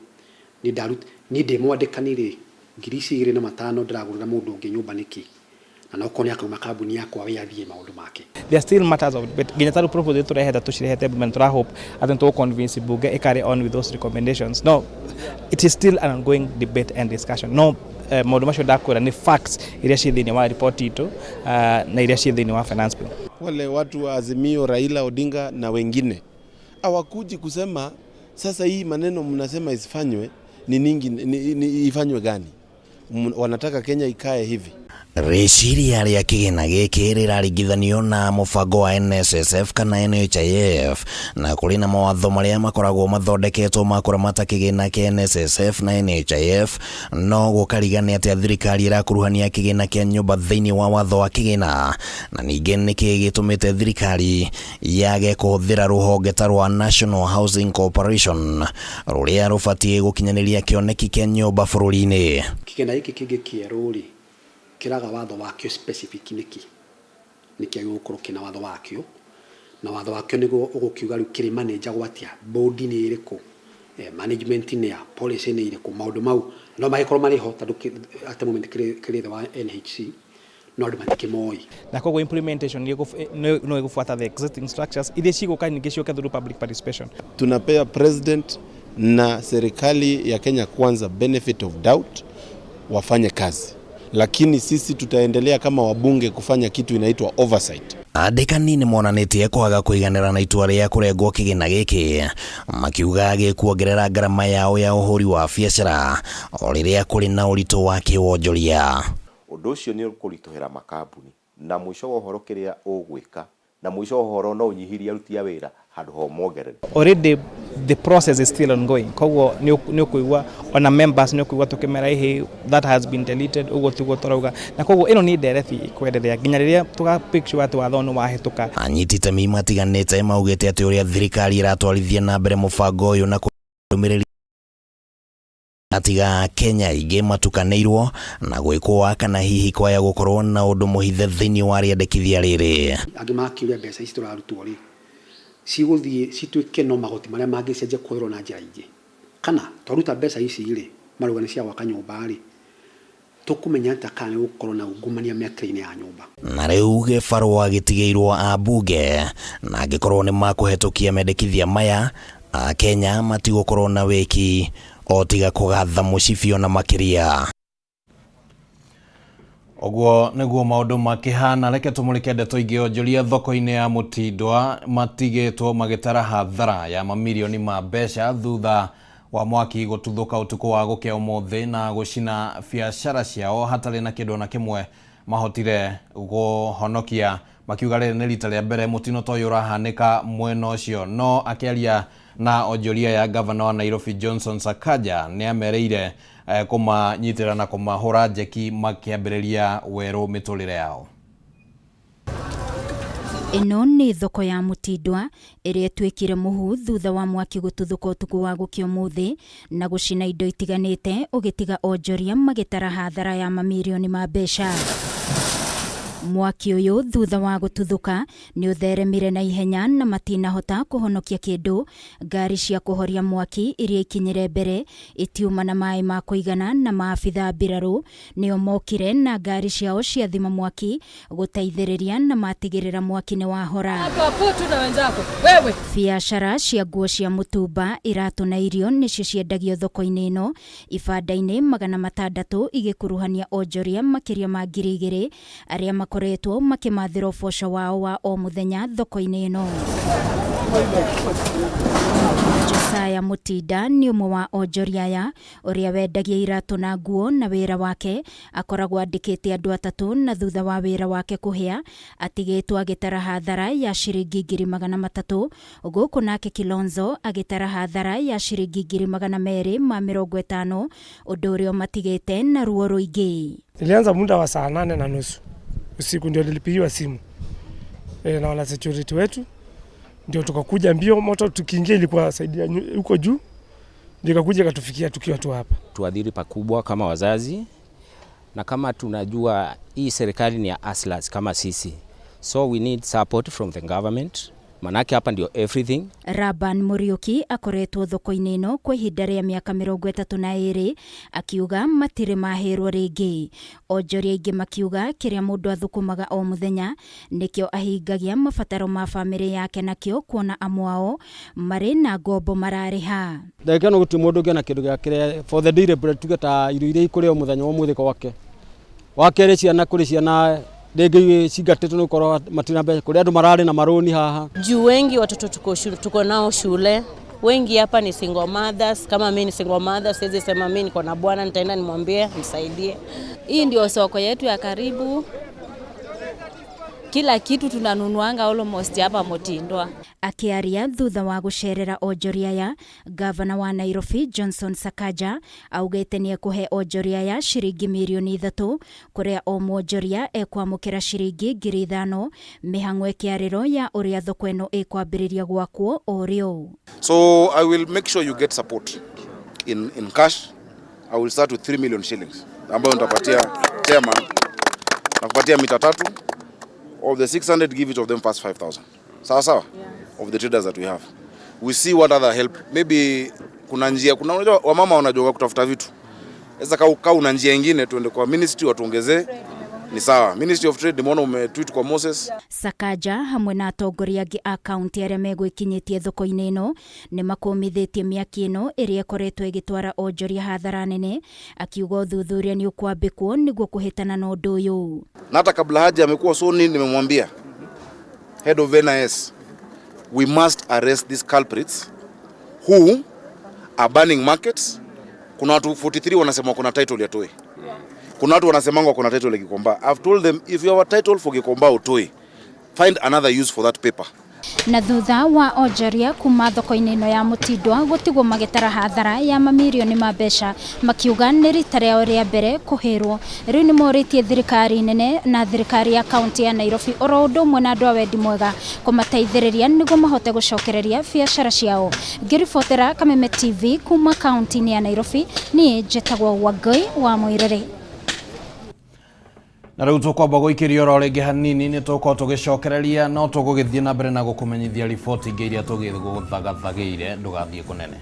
Speaker 5: niĩ ndaruta, niĩ ndĩ mwandĩkani rĩ, 2500 ndĩragũrĩra mũndũ ũngĩ nyũmba nĩkĩ? Na no korwo nĩ akauma kambuni yakwa we athiĩ maũndũ make.
Speaker 4: There are still matters of debate. Nginya ta rĩu proposal tũrehete tũcirehete bunge na tũra hope atĩ nĩ convince bunge ĩ carry on with those recommendations. No, it is still an ongoing debate and discussion. No maũndũ macio ndakwĩra nĩ facts iria ciĩ thĩinĩ wa report itũ na iria ciĩ thĩinĩ wa finance bill.
Speaker 6: Wale watu wa Azimio, Raila Odinga na wengine hawakuji kusema sasa hii maneno mnasema isifanywe ni ningi, ni ifanywe gani? Wanataka Kenya ikae hivi.
Speaker 26: Rĩciria rĩa kĩgĩna gĩkĩ rĩraringithanio na mũbango wa NSSF kana NHIF na kũrĩ na mawatho marĩa makoragwo mathondeketwo ma kũramata kĩgĩna kĩa NSSF na NHIF no gũkarigania atĩa thirikari ĩrakuruhania kĩgĩna kĩa nyũmba thĩinĩ wa watho wa kĩgĩna na ningĩ nĩkĩ gĩtũmĩte thirikari yage kũhũthĩra rũhonge ta rwa National Housing Corporation rũrĩa rũbatiĩ gũkinyanĩria kĩoneki kĩa nyũmba bũrũri-inĩ.
Speaker 5: Kĩgĩna gĩkĩ kĩngĩ kĩerũ rĩ, kĩraga watho wakĩo specific nĩkĩ? Nĩkĩ gĩgũkorwo kĩna watho wakĩo? Na watho wakĩo nĩguo ũgũkiuga rĩu kĩrĩ manage-agwo atĩa, board nĩ ĩrĩkũ, management nĩ ya, policy nĩ irĩkũ, maũndũ mau no magĩkorwo marĩ ho tondũ at the moment kĩrĩ thĩ wa NHC no andũ matikĩmoĩ.
Speaker 4: Na koguo implementation no ĩgũbuata the existing structures iria cigũka ningĩ ciũke through public participation.
Speaker 6: Tunapea president na serikali ya Kenya Kwanza benefit of doubt wafanye kazi, lakini sisi tutaendelea kama wabunge kufanya kitu inaitwa oversight.
Speaker 26: Andĩkani nĩ monanĩtie kwaga kũiganĩra na itua rĩa kũrengwo kĩgĩna gĩkĩ makiuga gĩkuongerera ngarama yao ya ũhũri wa biacara o rĩrĩa kũrĩ na ũritũ wa kĩwonjoria.
Speaker 27: Ũndũ ũcio nĩ ũkũritũhĩra makambuni na mũico wa ũhoro kĩrĩa ũgwĩka na mũico wa ũhoro no ũnyihirie aruti a wĩra handũ ha ũmongerere.
Speaker 4: Already the process is still ongoing, koguo nĩ ũkũigua ona members nĩ ũkũigua tũkĩmera ĩhĩ that has been deleted, ũguo tiguo tũrauga, na koguo ĩno nĩ ndereti ĩkwenderea nginya rĩrĩa tũga picture atĩ watho nĩ wahĩtũka.
Speaker 26: Anyiti itemi matiganĩte maugĩte atĩ ũrĩa thirikari ĩratwarithia na mbere mũbango ũyũ na kũrũmĩrĩri atiga Kenya ingĩ matukanĩirwo na gwĩkwo kana hihi kwaya gũkorwo na ũndũ mũhithe thĩinĩ wa rĩendekithia rĩrĩ.
Speaker 5: Angĩ makiuria mbeca ici tũrarutwo rĩ cigũthiĩ cituĩke no magoti marĩa mangĩcenjia kũhũthĩrwo na njĩra ingĩ, kana twaruta mbeca ici rĩ marauga nĩ cia gwaka nyũmba rĩ tũkũmenya atĩa kana nĩ gũkorwo na ungumania mĩakĩre-inĩ ya nyũmba.
Speaker 26: Na rĩu gĩbarũa gĩtigĩirwo ambunge na angĩkorwo nĩ makũhetũkia mendekithia maya Akenya matigũkorwo na wĩki o tiga kũgatha mũcibi ona makĩria.
Speaker 1: Ũguo nĩguo maũndũ makĩhana. Reke tũmũrĩke ndeto ingĩ. Onjoria thoko-inĩ ya Mũtindwa matigĩtwo magĩtara hathara ya mamirioni ma mbeca thutha wa mwaki gũtuthũka ũtukũ wa gũkĩa ũmũthĩ na gũcina biacara ciao hatarĩ na kĩndũ ona kĩmwe mahotire kũhonokia, makiuga rĩrĩ nĩ rita rĩa mbere mũtino ta ũyũ ũrahanĩka mwena ũcio. No akĩaria na onjoria ya gavana wa Nairobi Johnson Sakaja nĩ amerĩire kũmanyitĩrĩra na kũmahũra njeki makĩambĩrĩria werũ mĩtũrĩre yao.
Speaker 9: Ĩno nĩ thoko ya Mũtindwa ĩrĩa ĩtuĩkire mũhu thutha wa mwaki gũtuthũka ũtukũ wa gũkĩa ũmũthĩ na gũcina indo itiganĩte ũgĩtiga onjoria magĩtara hathara ya mamirioni ma mbeca. Mwaki ũyũ thutha wa gũtuthũka nĩ ũtheremire na ihenya na matinahota kũhonokia kĩndũ. Ngari cia kũhoria mwaki iria ikinyire mbere itiuma na maĩ ma kũigana na maabitha mbirarũ nĩo mokire na ngari ciao cia thima mwaki gũteithĩrĩria na matigĩrĩra mwaki nĩ wahora. Biacara cia nguo cia mũtumba, iratũ na irio nĩcio ciendagio thoko-inĩ ĩno ibanda-inĩ 600 igĩkuruhania onjoria makĩria ma 2000 arĩa makoretwo makĩmathĩra ũboco wao wa o mũthenya thoko-inĩ ĩno. Josiah Mutinda nĩ ũmwe wa onjoria aya ũrĩa wendagia iratũ na nguo na wĩra wake akoragwo andĩkĩte andũ atatũ na thutha wa wĩra wake kũhĩa atigĩtwo agĩtara hathara ya ciringi 300,000 gũkũ nake Kilonzo agĩtara hathara ya ciringi 250,000 ũndũ ũrĩa ũmatigĩte na ruo rũingĩ.
Speaker 10: Nilianza muda wa saa 8:30 Usiku ndio nilipigiwa simu na wana security wetu, ndio tukakuja mbio. Moto tukiingia ilikuwa saidia huko juu, ndio ikakuja ikatufikia tukiwa tu hapa.
Speaker 11: Tuadhiri pakubwa kama wazazi, na kama tunajua hii serikali ni ya hustlers kama sisi, so we need support from the government, manake hapa ndio everything.
Speaker 9: Raban Muriuki akoretwo thoko-inĩ ĩno kwa ihinda rĩa mĩaka 32 akiuga matirĩ mahĩrwo rĩngĩ. Onjoria aingĩ makiuga kĩrĩa mũndũ athũkũmaga o mũthenya nĩkĩo ahingagia mabataro ma bamĩrĩ yake nakĩo, kuona amwe ao marĩ na ngombo mararĩha.
Speaker 12: Ndagĩka ĩno gũtirĩ mũndũ ũngĩona kĩndũ gĩa kĩrĩa for the daily bread, tuge ta irio iria ikũrĩo mũthenya wa ũmũthĩ gwake. Wa kerĩ, ciana, kũrĩ ciana rĩngĩ cingatĩtwo nĩ gũkorwo matirĩ mbeca, kũrĩ andũ mararĩ na marũni haha.
Speaker 14: Juu wengi watoto tuko nao shule, wengi hapa ni single mothers. Kama mimi ni single mother, siwezi sema mimi niko na bwana nitaenda nimwambie nisaidie.
Speaker 15: Hii ndio soko yetu ya karibu, kila kitu tunanunuanga almost hapa Mutindwa.
Speaker 9: Akiaria thutha wa gucerera onjoria aya, gavana wa Nairobi Johnson Sakaja augite ni ekuhe onjoria aya ciringi mirioni 3, kuria o mwonjoria ekwamukira ciringi 5,000, mihang'o ikiariro ya uria thoko ino ikwambiriria gwakwo o rio.
Speaker 16: So I will make sure you get support in cash. I will start with 3 million shillings ambayo nitapatia chairman na kupatia mita 3. Of the 600, give each of them first 5,000. Sawa sawa? Yeah. Of the traders that we have. We see what other help. Maybe kuna njia, kuna unajua wamama wanajua kutafuta vitu. Sasa kama una njia nyingine tuende kwa ministry watuongezee. Ni sawa. Ministry of Trade nimeona umetweet kwa Moses.
Speaker 9: Sakaja hamwe na atongoria angĩ a kaunti arĩa megwĩkinyĩtie thoko-inĩ ĩno nĩ makũmithĩtie mĩaki ĩno ĩrĩa ĩkoretwo ĩgĩtwara onjoria hathara nene, akiuga ũthuthuria nĩ ũkwambĩkwo nĩguo kũhĩtana na ũndũ ũyũ.
Speaker 16: Na hata kabla haja amekuwa soni, nimemwambia head of NIS, we must arrest these culprits who are burning markets. Kuna watu 43 wanasema kuna title ya Toi. Kuna watu wanasemanga kuna title ya Gikomba. I've told them if you have a title for Gikomba or Toi, find another use for that paper.
Speaker 9: Na thutha wa onjoria kuma thoko-inĩ ĩno ya Mutindwa gũtigwo magĩtara hathara ya mamirioni ma mbeca, makiuga nĩ rita rĩao rĩa mbere kũhĩrwo. Rĩu nĩ morĩtie thirikari nene na thirikari ya kaunti ya Nairobi oro ũndũ ũmwe na andũ a wendi mwega kũmateithĩrĩria nĩguo mahote gũcokereria biacara ciao. Ngĩribotera Kameme TV kuma kaunti-inĩ ya Nairobi, niĩ njĩtagwo Wangui wa Mwĩrĩrĩ.
Speaker 1: Na rĩu tũkwamba gũikĩria oro rĩngĩ hanini, nĩ tũgũkorwo tũgĩcokereria no tũgũgĩthiĩ na mbere na gũkũmenyithia riboti ingĩ iria tũgĩgũthagathagĩire. Ndũgathiĩ kũnene.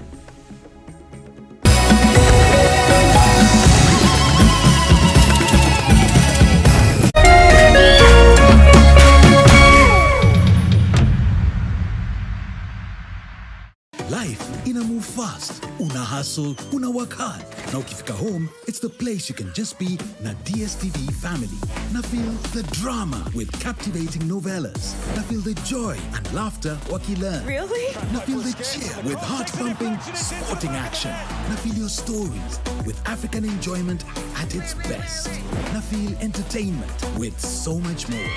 Speaker 17: Life ina move fast. Una hustle, una work hard. Na ukifika home, it's the place you can just be na DSTV family. Na feel the drama with captivating novellas. Na feel the joy and laughter wakilearn.
Speaker 20: Really?
Speaker 17: Na feel the cheer with heart-pumping sporting action. Na feel your stories with African enjoyment at its best. Na feel entertainment with so much more.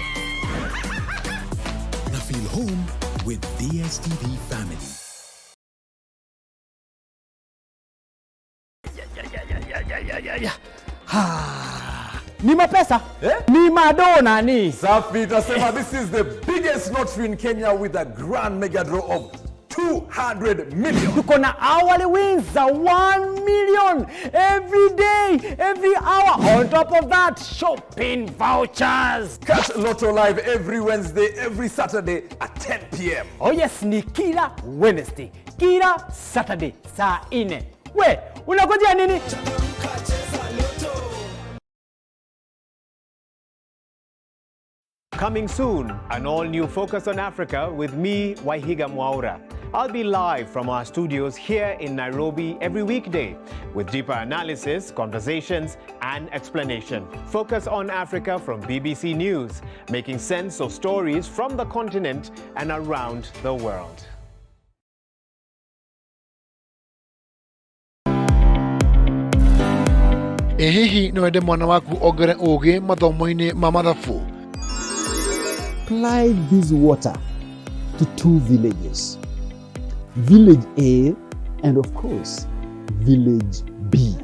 Speaker 17: Na feel home with DSTV family.
Speaker 29: Ni mapesa, eh? Ni madona ni.
Speaker 24: Safi, tasema this is the biggest lottery in Kenya with a grand mega draw of 200 million.
Speaker 29: Tuko na hourly wins za 1 million every day, every hour. On top of that, shopping vouchers.
Speaker 24: Catch Lotto Live every Wednesday, every Saturday at 10 p.m.
Speaker 29: Oh yes, ni kila Wednesday, kila Saturday saa 4. We, unangojea nini?
Speaker 30: Coming soon, an all-new Focus on Africa with me, Waihiga Mwaura. I'll be live from our studios here in Nairobi every weekday with deeper analysis, conversations, and explanation. Focus on Africa from BBC News, making sense of stories from the continent and around the world.
Speaker 31: Ĩ hihi no wende mwana waku ongere ũgĩ mathomo-inĩ ma mathabu?
Speaker 32: Supply this water to two villages, Village A and of course, Village B.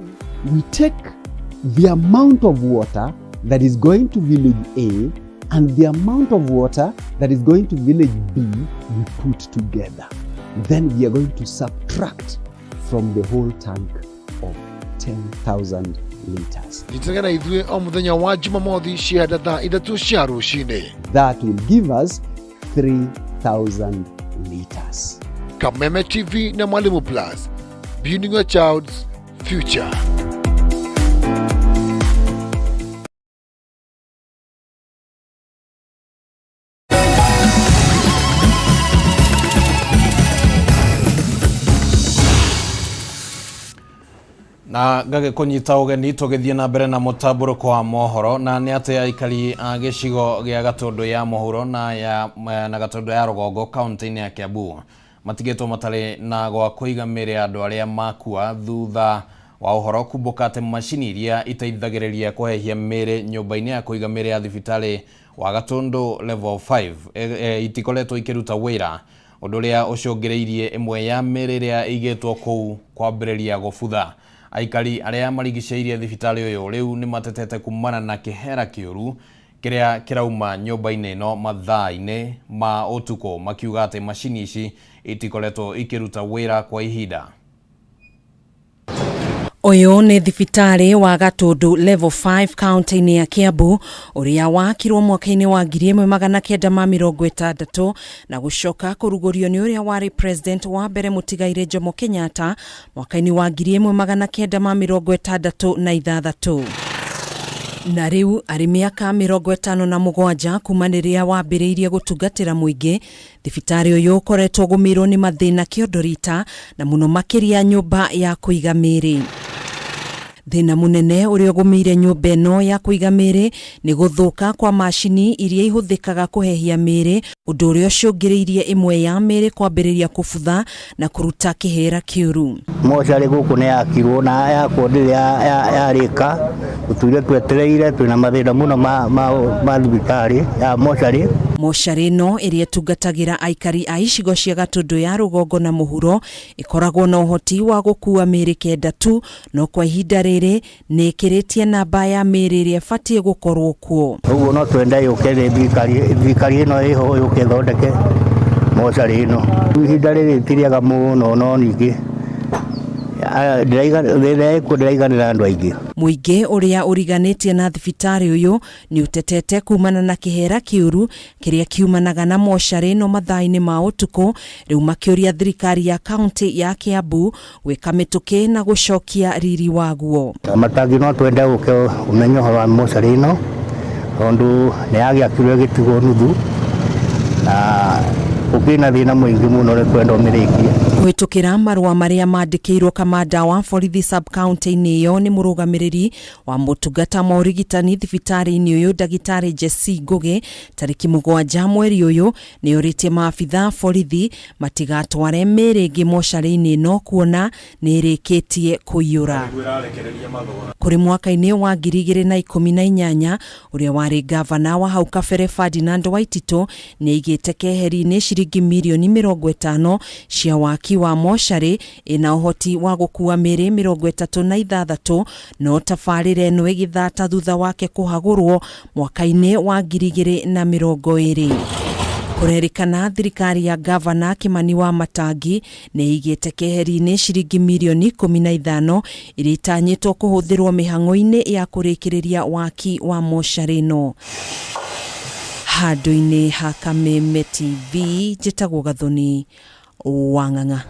Speaker 32: We take the amount of water that is going to Village A and the amount of water that is going to village B, we put together. Then we are going to subtract from the whole tank of 10,000 liters.
Speaker 31: Nyitanĩra na ithuĩ o mũthenya wa Jumamothi cianda thaa ithatũ cia rũcinĩ.
Speaker 32: That will give us 3,000 liters.
Speaker 31: Kameme TV na Mwalimu Plus, building your child's future.
Speaker 1: Na ngagĩkũnyita ũgeni tũgĩthiĩ na mbere na mũtambũrũko wa mohoro. Na nĩ atĩ aikari a gĩcigo gĩa Gatũndũ ya mũhuro na ya na Gatũndũ ya rũgongo kaunti-inĩ ya Kiambu matigĩtwo matarĩ na gwa kũiga mĩĩrĩ ya andũ arĩa makua thutha wa ũhoro kumbũka atĩ macini iria iteithagĩrĩria kũhehia mĩĩrĩ nyũmba-inĩ ya kũiga mĩĩrĩ ya thibitarĩ wa Gatũndũ level 5 itikoretwo ikĩruta wĩra, ũndũ ũrĩa ũcũngĩrĩirie ĩmwe ya mĩĩrĩ ĩrĩa ĩigĩtwo kũu kwambĩrĩria gũbutha. Aikari arĩa marigicĩirie thibitarĩ ũyũ rĩu nĩ matetete kumana na kĩhera kĩũru kĩrĩa kĩrauma nyũmba-inĩ ĩno mathaa-inĩ ma ũtukũ, makiuga atĩ macini ici itikoretwo ikĩruta wĩra kwa ihinda.
Speaker 2: Ũyũ nĩ thibitarĩ wa Gatũndũ level 5 kaunti-inĩ ya Kiambu ũrĩa wakirwo mwaka-inĩ wa 1960 na gũcoka kũrugũrio nĩ ũrĩa warĩ president wa mbere mũtigairĩ Jomo Kenyatta mwaka-inĩ wa 1966. Na rĩu arĩ mĩaka 57 kuma rĩrĩa wambĩrĩirie gũtungatĩra mũingĩ, thibitarĩ ũyũ ũkoretwo ũgũmĩirwo nĩ mathĩna kĩondo rita na mũno makĩria nyũmba ya kũiga mĩĩrĩ. Thĩna mũnene ũrĩa ũgũmĩire nyũmba ĩno ya kũiga mĩĩrĩ nĩ gũthũka kwa macini iria ihũthĩkaga kũhehia mĩĩrĩ, ũndũ ũrĩa ũcũngĩrĩirie ĩmwe ya mĩĩrĩ kwambĩrĩria kũbutha na kũruta kĩhera kĩũru.
Speaker 3: Mocarĩ gũkũ nĩ yakirwo na yakwo ndĩrĩ yarĩka, tũtũire twetereire, twĩna mathĩna mũno ma thibitarĩ ya mocarĩ.
Speaker 2: Mocarĩ ĩno ĩrĩa ĩtungatagĩra aikari a icigo cia Gatũndũ ya rũgongo na mũhuro ĩkoragwo na ũhoti wa gũkua mĩĩrĩ 9 tu, no kwa ihinda rĩrĩ nĩ ĩkĩrĩtie namba ya mĩĩrĩ ĩrĩa ĩbatiĩ gũkorwo kuo.
Speaker 3: Ũguo no twende yũke nĩ thirikari ĩno ĩho yũke ĩthondeke mocarĩ ĩno. Ihinda rĩrĩ ti rĩega mũno, no ningĩ thĩna ĩkuo ndĩraiganĩra andũ aingĩ.
Speaker 2: Mũingĩ ũrĩa ũriganĩtie na thibitarĩ ũyũ nĩ ũtetete kumana na kĩhera kĩũru kĩrĩa kiumanaga na mocarĩ ĩno mathaa-inĩ ma ũtukũ, rĩu makĩũria thirikari ya kaunti ya Kiambu gwĩka mĩtũkĩ na gũcokia riri waguo.
Speaker 3: Matangi no twende ũke ũmenye ũhoro wa mocarĩ ĩno tondũ nĩ yagĩakirwo ĩgĩtigwo nuthu na gũkĩrĩ na thĩna mũingĩ mũno nĩ kwenda ũmĩrĩkie.
Speaker 2: Kũhĩtũkĩra marũa marĩa mandĩkĩirwo kamanda wa borithi sub county-inĩ ĩyo nĩ mũrũgamĩrĩri wa motungata ma ũrigitani thibitarĩ-inĩ ũyũ ndagĩtarĩ Jesse Ngũgĩ tarĩki 7 mweri ũyũ nĩ orĩtie maabitha borithi matigatware mĩĩrĩ ĩngĩ mocarĩ-inĩ ĩno kuona nĩ ĩrĩkĩtie kũiyũra. Kũrĩ mwaka-inĩ wa 2018 ũrĩa warĩ gavana wa hau kabere Ferdinand Waititũ nĩ aigĩte keheri-inĩ ciringi mirioni 50 cia waki wa mocarĩ ĩna ũhoti wa gũkua mĩĩrĩ 36, no tabarĩra ĩno ĩgĩthata thutha wake kũhagũrwo mwaka-inĩ wa 2020. Kũrerĩkana thirikari ya gavana Kimani wa Matangi nĩ ĩigĩte keheri-inĩ ciringi mirioni 15 iria itanyĩtwo kũhũthĩrwo mĩhang'o-inĩ ya kũrĩkĩrĩria waki wa mocarĩ ĩno. Handũ-inĩ ha Kameme TV njĩtagwo Gathoni wa Ng'ang'a.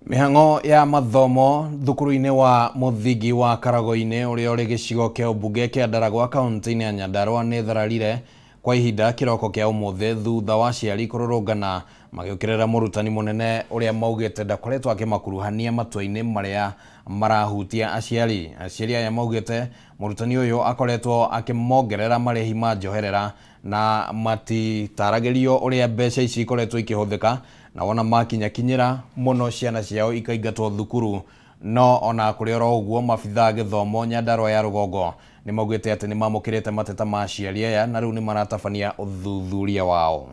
Speaker 1: Mĩhang'o ya mathomo thukuru-inĩ wa mũthingi wa Karagoinĩ ũrĩa ũrĩ gĩcigo kĩa ũmbunge kĩa Ndaragwa kaunti-inĩ ya Nyandarua nĩ thararire kwa ihinda kĩroko kĩa ũmũthĩ thutha wa aciari kũrũrũngana magĩũkĩrĩra mũrutani mũnene ũrĩa maugĩte ndakoretwo akĩmakuruhania matua-inĩ marĩa marahutia aciari. Aciari aya maugĩte mũrutani ũyũ akoretwo akĩmongerera marĩhi ma njoherera na matitaragĩrio ũrĩa mbeca ici ikoretwo ikĩhũthĩka, na wona makinyakinyĩra mũno ciana ciao ikaingatwo thukuru. No ona kũrĩ oro ũguo maabithaa a gĩthomo Nyandarua ya rũgongo nĩ maugĩte atĩ nĩ mamũkĩrĩte mateta ma aciari aya na rĩu nĩ maratabania ũthuthuria wao.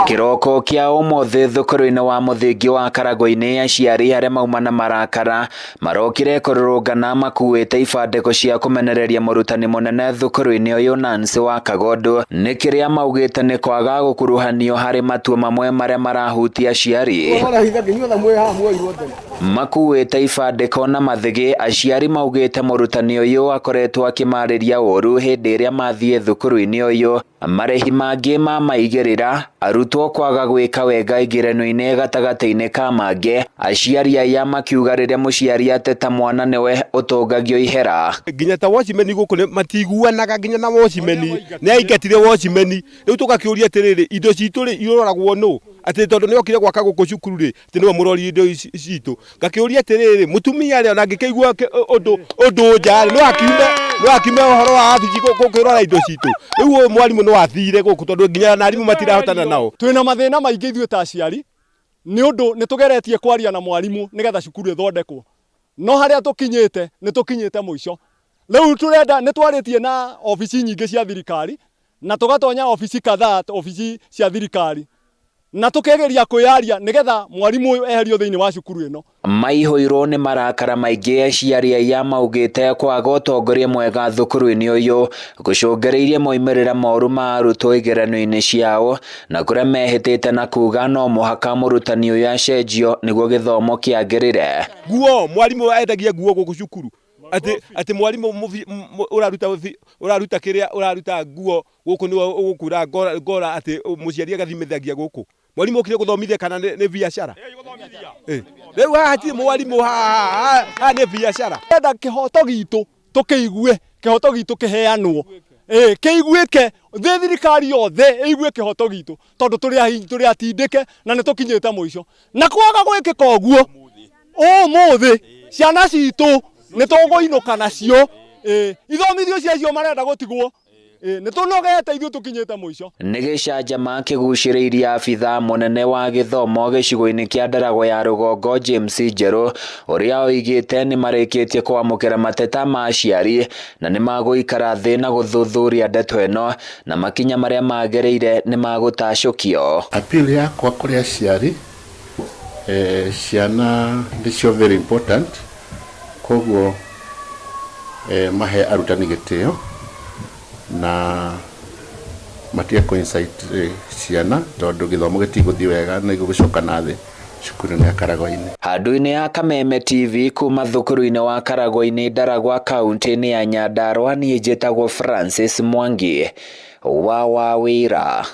Speaker 6: Kĩroko kĩa ũmũthĩ thukuru-inĩ wa mũthingi wa Karagũ-inĩ aciari arĩa mauma na marakara marokire kũrũrũngana makuĩte ibandĩko cia kũmenereria mũrutani mũnene thukuru-inĩ ũyũ Nancy wa Kagondu nĩ kĩrĩa maugĩte nĩ kwaga gũkuruhanio harĩ matua mamwe marĩa marahutia aciari. Makuĩte ibandĩko na mathĩgĩ aciari maugĩte mũrutani ũyũ akoretwo akĩmarĩria ũru hĩndĩ ĩrĩa mathiĩ thukuru-inĩ ũyũ. Marĩhi mangĩ ma maigĩrĩra arutwo kwaga gwĩka wega igeranio-inĩ gatagatĩ-inĩ ka mangĩ, aciari aya makiuga rĩrĩa mũciari ateta mwana nĩwe ũtũngagio ihera.
Speaker 7: Nginya ta watchman gũkũ matiguanaga nginya na watchman nĩ aingatire watchman. Rĩu tũgakĩũria atĩrĩrĩ, indo citũ rĩ iroragwo nũ? Atĩ tondũ nĩ okire gwaka gũkũ cukuru rĩ, atĩ nĩwe mũrori indo citũ. Ngakĩũria atĩrĩrĩ, mũtumia rĩ ona angĩkĩigua ũndũ ũndũ nja rĩ, no akiume no akiume ũhoro wa wabici gũkĩrora indo citũ. Rĩu ũyũ mwarimũ no athire gũkũ tondũ nginya na arimũ matirahotana nao.
Speaker 12: Twĩna mathĩna maingĩ ithuĩ ta aciari nĩ ũndũ nĩ tũgeretie kwaria na mwarimũ nĩgetha cukuru ĩthondekwo, no harĩa tũkinyĩte nĩ tũkinyĩte mũico. Rĩu tũrenda nĩ twarĩtie na obici nyingĩ cia thirikari na tũgatonya obici kadhaa obici cia thirikari na tũkegeria kwĩyaria nĩgetha mwarimũ ũyũ eherio thĩinĩ wa cukuru ĩno.
Speaker 6: Maihũirwo nĩ marakara maingĩ aciari aya maugĩte kwaga ũtongoria mwega thukuru-inĩ ũyũ gũcũngĩrĩirie moimĩrĩra moru ma arutwo igeranio-inĩ ciao na kũrĩa mehĩtĩte na kuga no mũhaka mũrutani ũyũ acenjio nĩguo gĩthomo kĩagĩrĩre.
Speaker 7: Nguo, mwarimũ endagia nguo gũkũ cukuru atĩ atĩ mwarimũ ũraruta ũraruta kĩrĩa ũraruta nguo gũkũ nĩwe ũgũkura ngora atĩ mũciari agathimithagia gũkũ. Mwarimũ okire gũthomithia kana nĩ biacara? Rĩu haha hatirĩ mwarimũ, haha haha nĩ biacara.
Speaker 12: Enda kĩhoto gitũ tũkĩigue, kĩhoto gitũ kĩheanwo, kĩiguĩke thĩ thirikari yothe ĩigue kĩhoto gitũ tondũ tũrĩ atindĩke na nĩ tũkinyĩte mũico. Na kwaga gwĩkĩka ũguo ũmũthĩ ciana citũ nĩ tũkũinũka nacio, ithomithio ciacio marenda gũtigwo, nĩ tũnogete ithuĩ tũkinyĩte mũico.
Speaker 6: Nĩ gĩcanjama kĩgucĩrĩirie abithaa mũnene wa gĩthomo gĩcigo-inĩ kĩa Ndaragwa ya Rũgongo James Njerũ ũrĩa oigĩte nĩ marĩkĩtie kwamũkĩra mateta ma aciari na nĩ magũikara thĩ na gũthuthuria ndeto ĩno na makinya marĩa magĩrĩire nĩ magũtacũkio.
Speaker 8: Appeal yakwa kũrĩ aciari, ciana nĩcio very important, koguo mahe arutani gĩtĩo na matige kũ incite ciana tondũ gĩthomo gĩtigũthiĩ wega na gĩgũcoka na thĩ cukuru-inĩ ya Karagũ-inĩ.
Speaker 6: Handũ-inĩ ya Kameme TV kuma thukuru-inĩ wa Karagũ-inĩ Ndaragwa kaunti-inĩ ya Nyandarua niĩ njĩtagwo Francis Mwangi wa Wawĩra.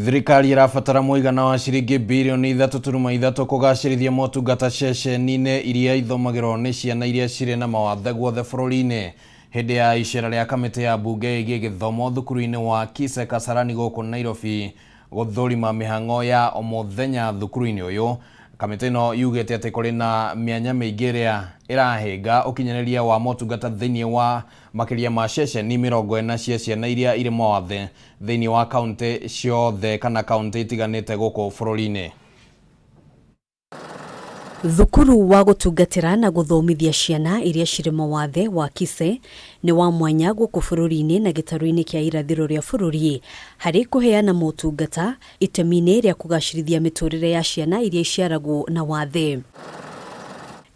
Speaker 1: Thirikari ĩrabatara mũigana wa ciringi birioni 3.3 kũgacĩrithia motungata ceceni-inĩ iria ithomagĩrwo nĩ ciana iria cirĩ na mawathe guothe bũrũri-inĩ. Hĩndĩ ya icera rĩa kamĩtĩ ya mbunge ĩgiĩ gĩthomo thukuru-inĩ wa Kise Kasarani gũkũ Nairobi gũthũrima mĩhang'o ya o mũthenya thukuru-inĩ ũyũ, kamĩtĩ ĩno yugĩte atĩ kũrĩ na mĩanya mĩingĩ ĩrĩa ĩrahĩnga ũkinyanĩria wa motungata thĩinĩ wa makĩria ma ceceni 40 cia ciana iria irĩ mawathe thĩinĩ wa kaunti ciothe kana kaunti itiganĩte gũkũ bũrũri-inĩ.
Speaker 13: Thukuru wa gũtungatĩra na gũthomithia ciana iria cirĩ mawathe wa Kise nĩ wa mwanya gũkũ bũrũri-inĩ na gĩtarũ-inĩ kĩa irathĩro rĩa bũrũri harĩ kũheana motungata itemi-inĩ rĩa kũgacĩrithia mĩtũrĩre ya ciana iria iciaragwo na wathe.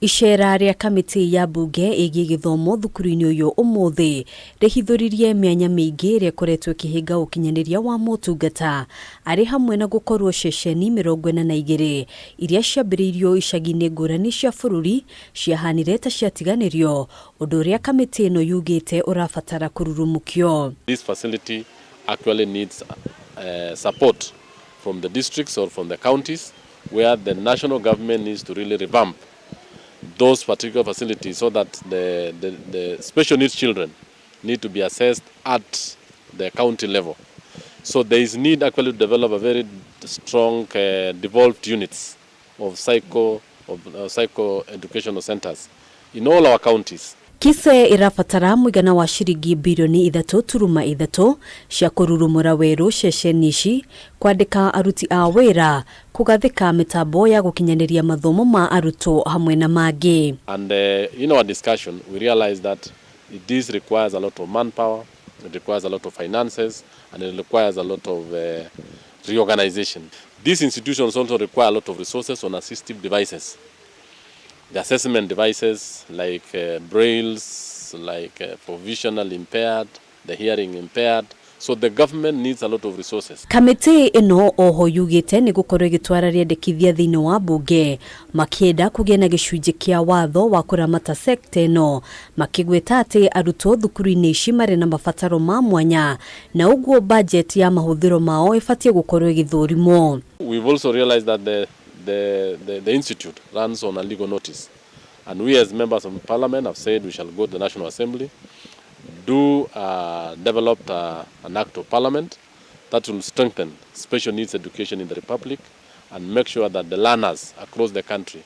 Speaker 13: Icera rĩa kamĩtĩ ya mbunge ĩgiĩ gĩthomo thukuru-inĩ ũyũ ũmũthĩ rĩhithũririe mĩanya mĩingĩ ĩrĩa ĩkoretwo ĩkĩhĩnga ũkinyanĩria wa motungata arĩ hamwe na gũkorwo ceceni 42 iria ciambĩrĩirio icagi-inĩ ngũrani cia bũrũri ciahanire ta ciatiganĩrio, ũndũ ũrĩa kamĩtĩ ĩno yugĩte ũrabatara kũrurumũkio.
Speaker 18: This facility actually needs support from the districts or from the counties where the national government needs to really revamp those particular facilities so that the special needs children need to be assessed at the county level. So there is need actually to develop a very strong devolved units of psycho educational centers in all our counties.
Speaker 13: Kise ĩrabatara mũigana wa ciringi birioni 3.3 cia kũrurumũra werũ ceceni ici, kwandĩka aruti a wĩra, kũgathĩka mĩtambo ya gũkinyanĩria mathomo ma arutwo hamwe na mangĩ.
Speaker 18: And in our discussion, we realized that this requires a lot of manpower. It requires a lot of finances and it requires a lot of reorganization. These institutions also require a lot of resources on assistive devices. The assessment devices like brailles, like for visually impaired, the hearing impaired. So the government needs a lot of resources.
Speaker 13: Kamĩtĩ ĩno oho yugĩte nĩ gũkorwo ĩgĩtwara rĩendekithia thĩinĩ wa mbunge makĩenda kũgĩa na gĩcunjĩ kĩa watho wa kũramata sekta ĩno, makĩgweta atĩ arutwo thukuru-inĩ ici marĩ na mabataro ma mwanya na ũguo bajeti ya mahũthĩro mao ĩbatiĩ gũkorwo ĩgĩthũrimwo.
Speaker 18: We've also realized that the institute runs on a legal notice, and we as members of parliament have said we shall go to the National Assembly, do develop an act of parliament that will strengthen special needs education in the Republic and make sure that the learners across the country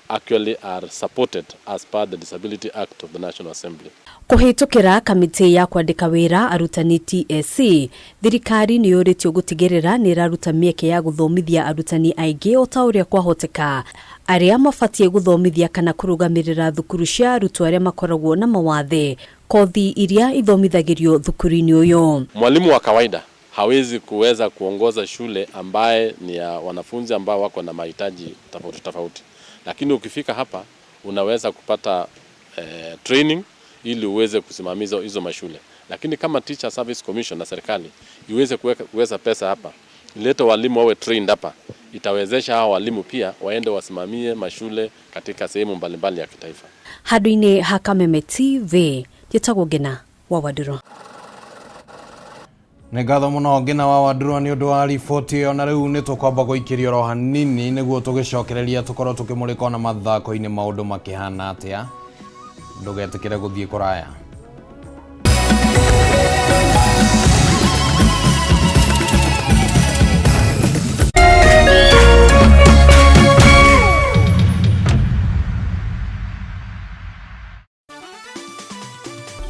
Speaker 18: actually are supported as per the Disability Act of the National Assembly.
Speaker 13: Kũhĩtũkĩra kamĩtĩ ya kwandĩka wĩra arutani TSC, thirikari nĩ yũrĩtio gũtigĩrĩra nĩ ĩraruta mĩeke ya gũthomithia arutani aingĩ o ta ũrĩa kwahoteka, arĩa mabatiĩ gũthomithia kana kũrũgamĩrĩra thukuru cia arutwo arĩa makoragwo na mawathe, kothi iria ithomithagĩrio thukuru-inĩ ũyũ.
Speaker 18: Mwalimu wa kawaida hawezi kuweza kuongoza shule ambaye ni ya wanafunzi ambao wako na mahitaji tofauti tofauti. Lakini ukifika hapa unaweza kupata training ili uweze kusimamia hizo mashule. Lakini kama Teacher Service Commission na serikali iweze kuweka pesa hapa, ilete walimu wawe trained hapa, itawezesha hawa walimu pia waende wasimamie mashule katika sehemu mbalimbali ya kitaifa.
Speaker 13: Handũ-inĩ ha Kameme TV, njĩtagwo Ngina wa Wandũrũ.
Speaker 1: Nĩ ngatho mũno Ngina wa Wandũrũ nĩ ũndũ wa riboti ĩyo, na rĩu nĩ tũkwamba gũikĩrio oro hanini nĩguo tũgĩcokereria tũkorwo tũkĩmũrĩka ona mathako-inĩ maũndũ makĩhana atĩa. Ndũgetĩkĩre gũthiĩ kũraya.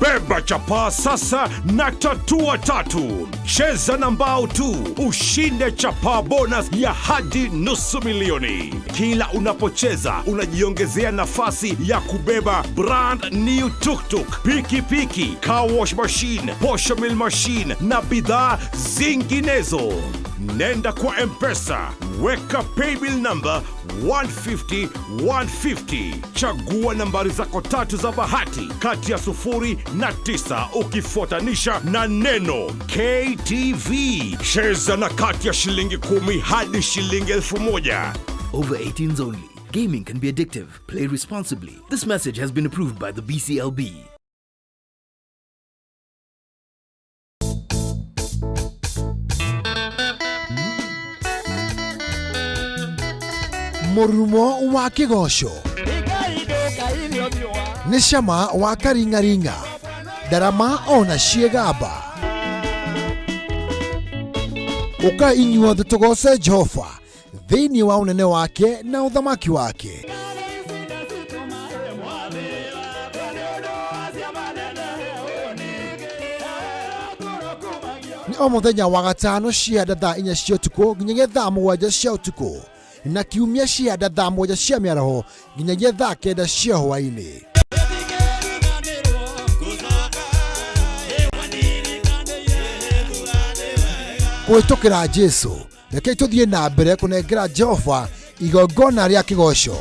Speaker 24: Beba chapaa sasa na tatua tatu. Cheza na mbao tu, ushinde chapaa bonus ya hadi nusu milioni. Kila unapocheza unajiongezea nafasi ya kubeba brand new tuktuk, pikipiki, car wash machine, posho mill machine na bidhaa zinginezo. Nenda kwa M-Pesa, weka paybill number 150 150. Chagua nambari zako tatu za bahati kati ya 0 na 9 ukifuatanisha na neno KTV. Cheza na kati ya shilingi 10 hadi shilingi 1000.
Speaker 17: Over 18s only. Gaming can be addictive. Play responsibly. This message has been approved by the BCLB.
Speaker 31: Mũrumo wa kĩgoco nĩ cama wa karingaringa, ndarama ona ciĩgamba. Ũka inyuothe tũgoce Jehova thĩinĩ wa ũnene wake na ũthamaki wake. Nĩ o mũthenya wa gatano cia thaa 4 cia ũtukũ nginyagia thaa 7 cia ũtukũ, na kiumia cia thaa 7 cia mĩaraho nginyagia thaa 9 cia hwaĩ-inĩ. Kũhĩtũkĩra Jesũ, rekei tũthiĩ na mbere kũnengera Jehova igongona rĩa kĩgoco.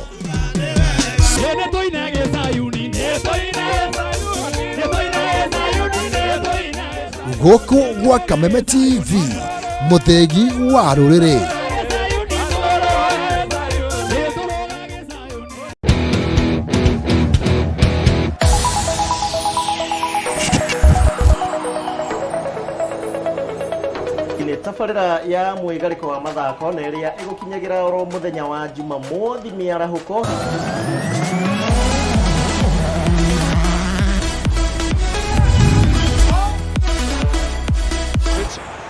Speaker 31: Gũkũ gwa Kameme TV, mũthĩgi wa rũrĩrĩ.
Speaker 4: Tabarĩra ya mwĩgarĩko wa mathako na ĩrĩa ĩgũkinyagĩra oro mũthenya wa Jumamothi mĩarahũko.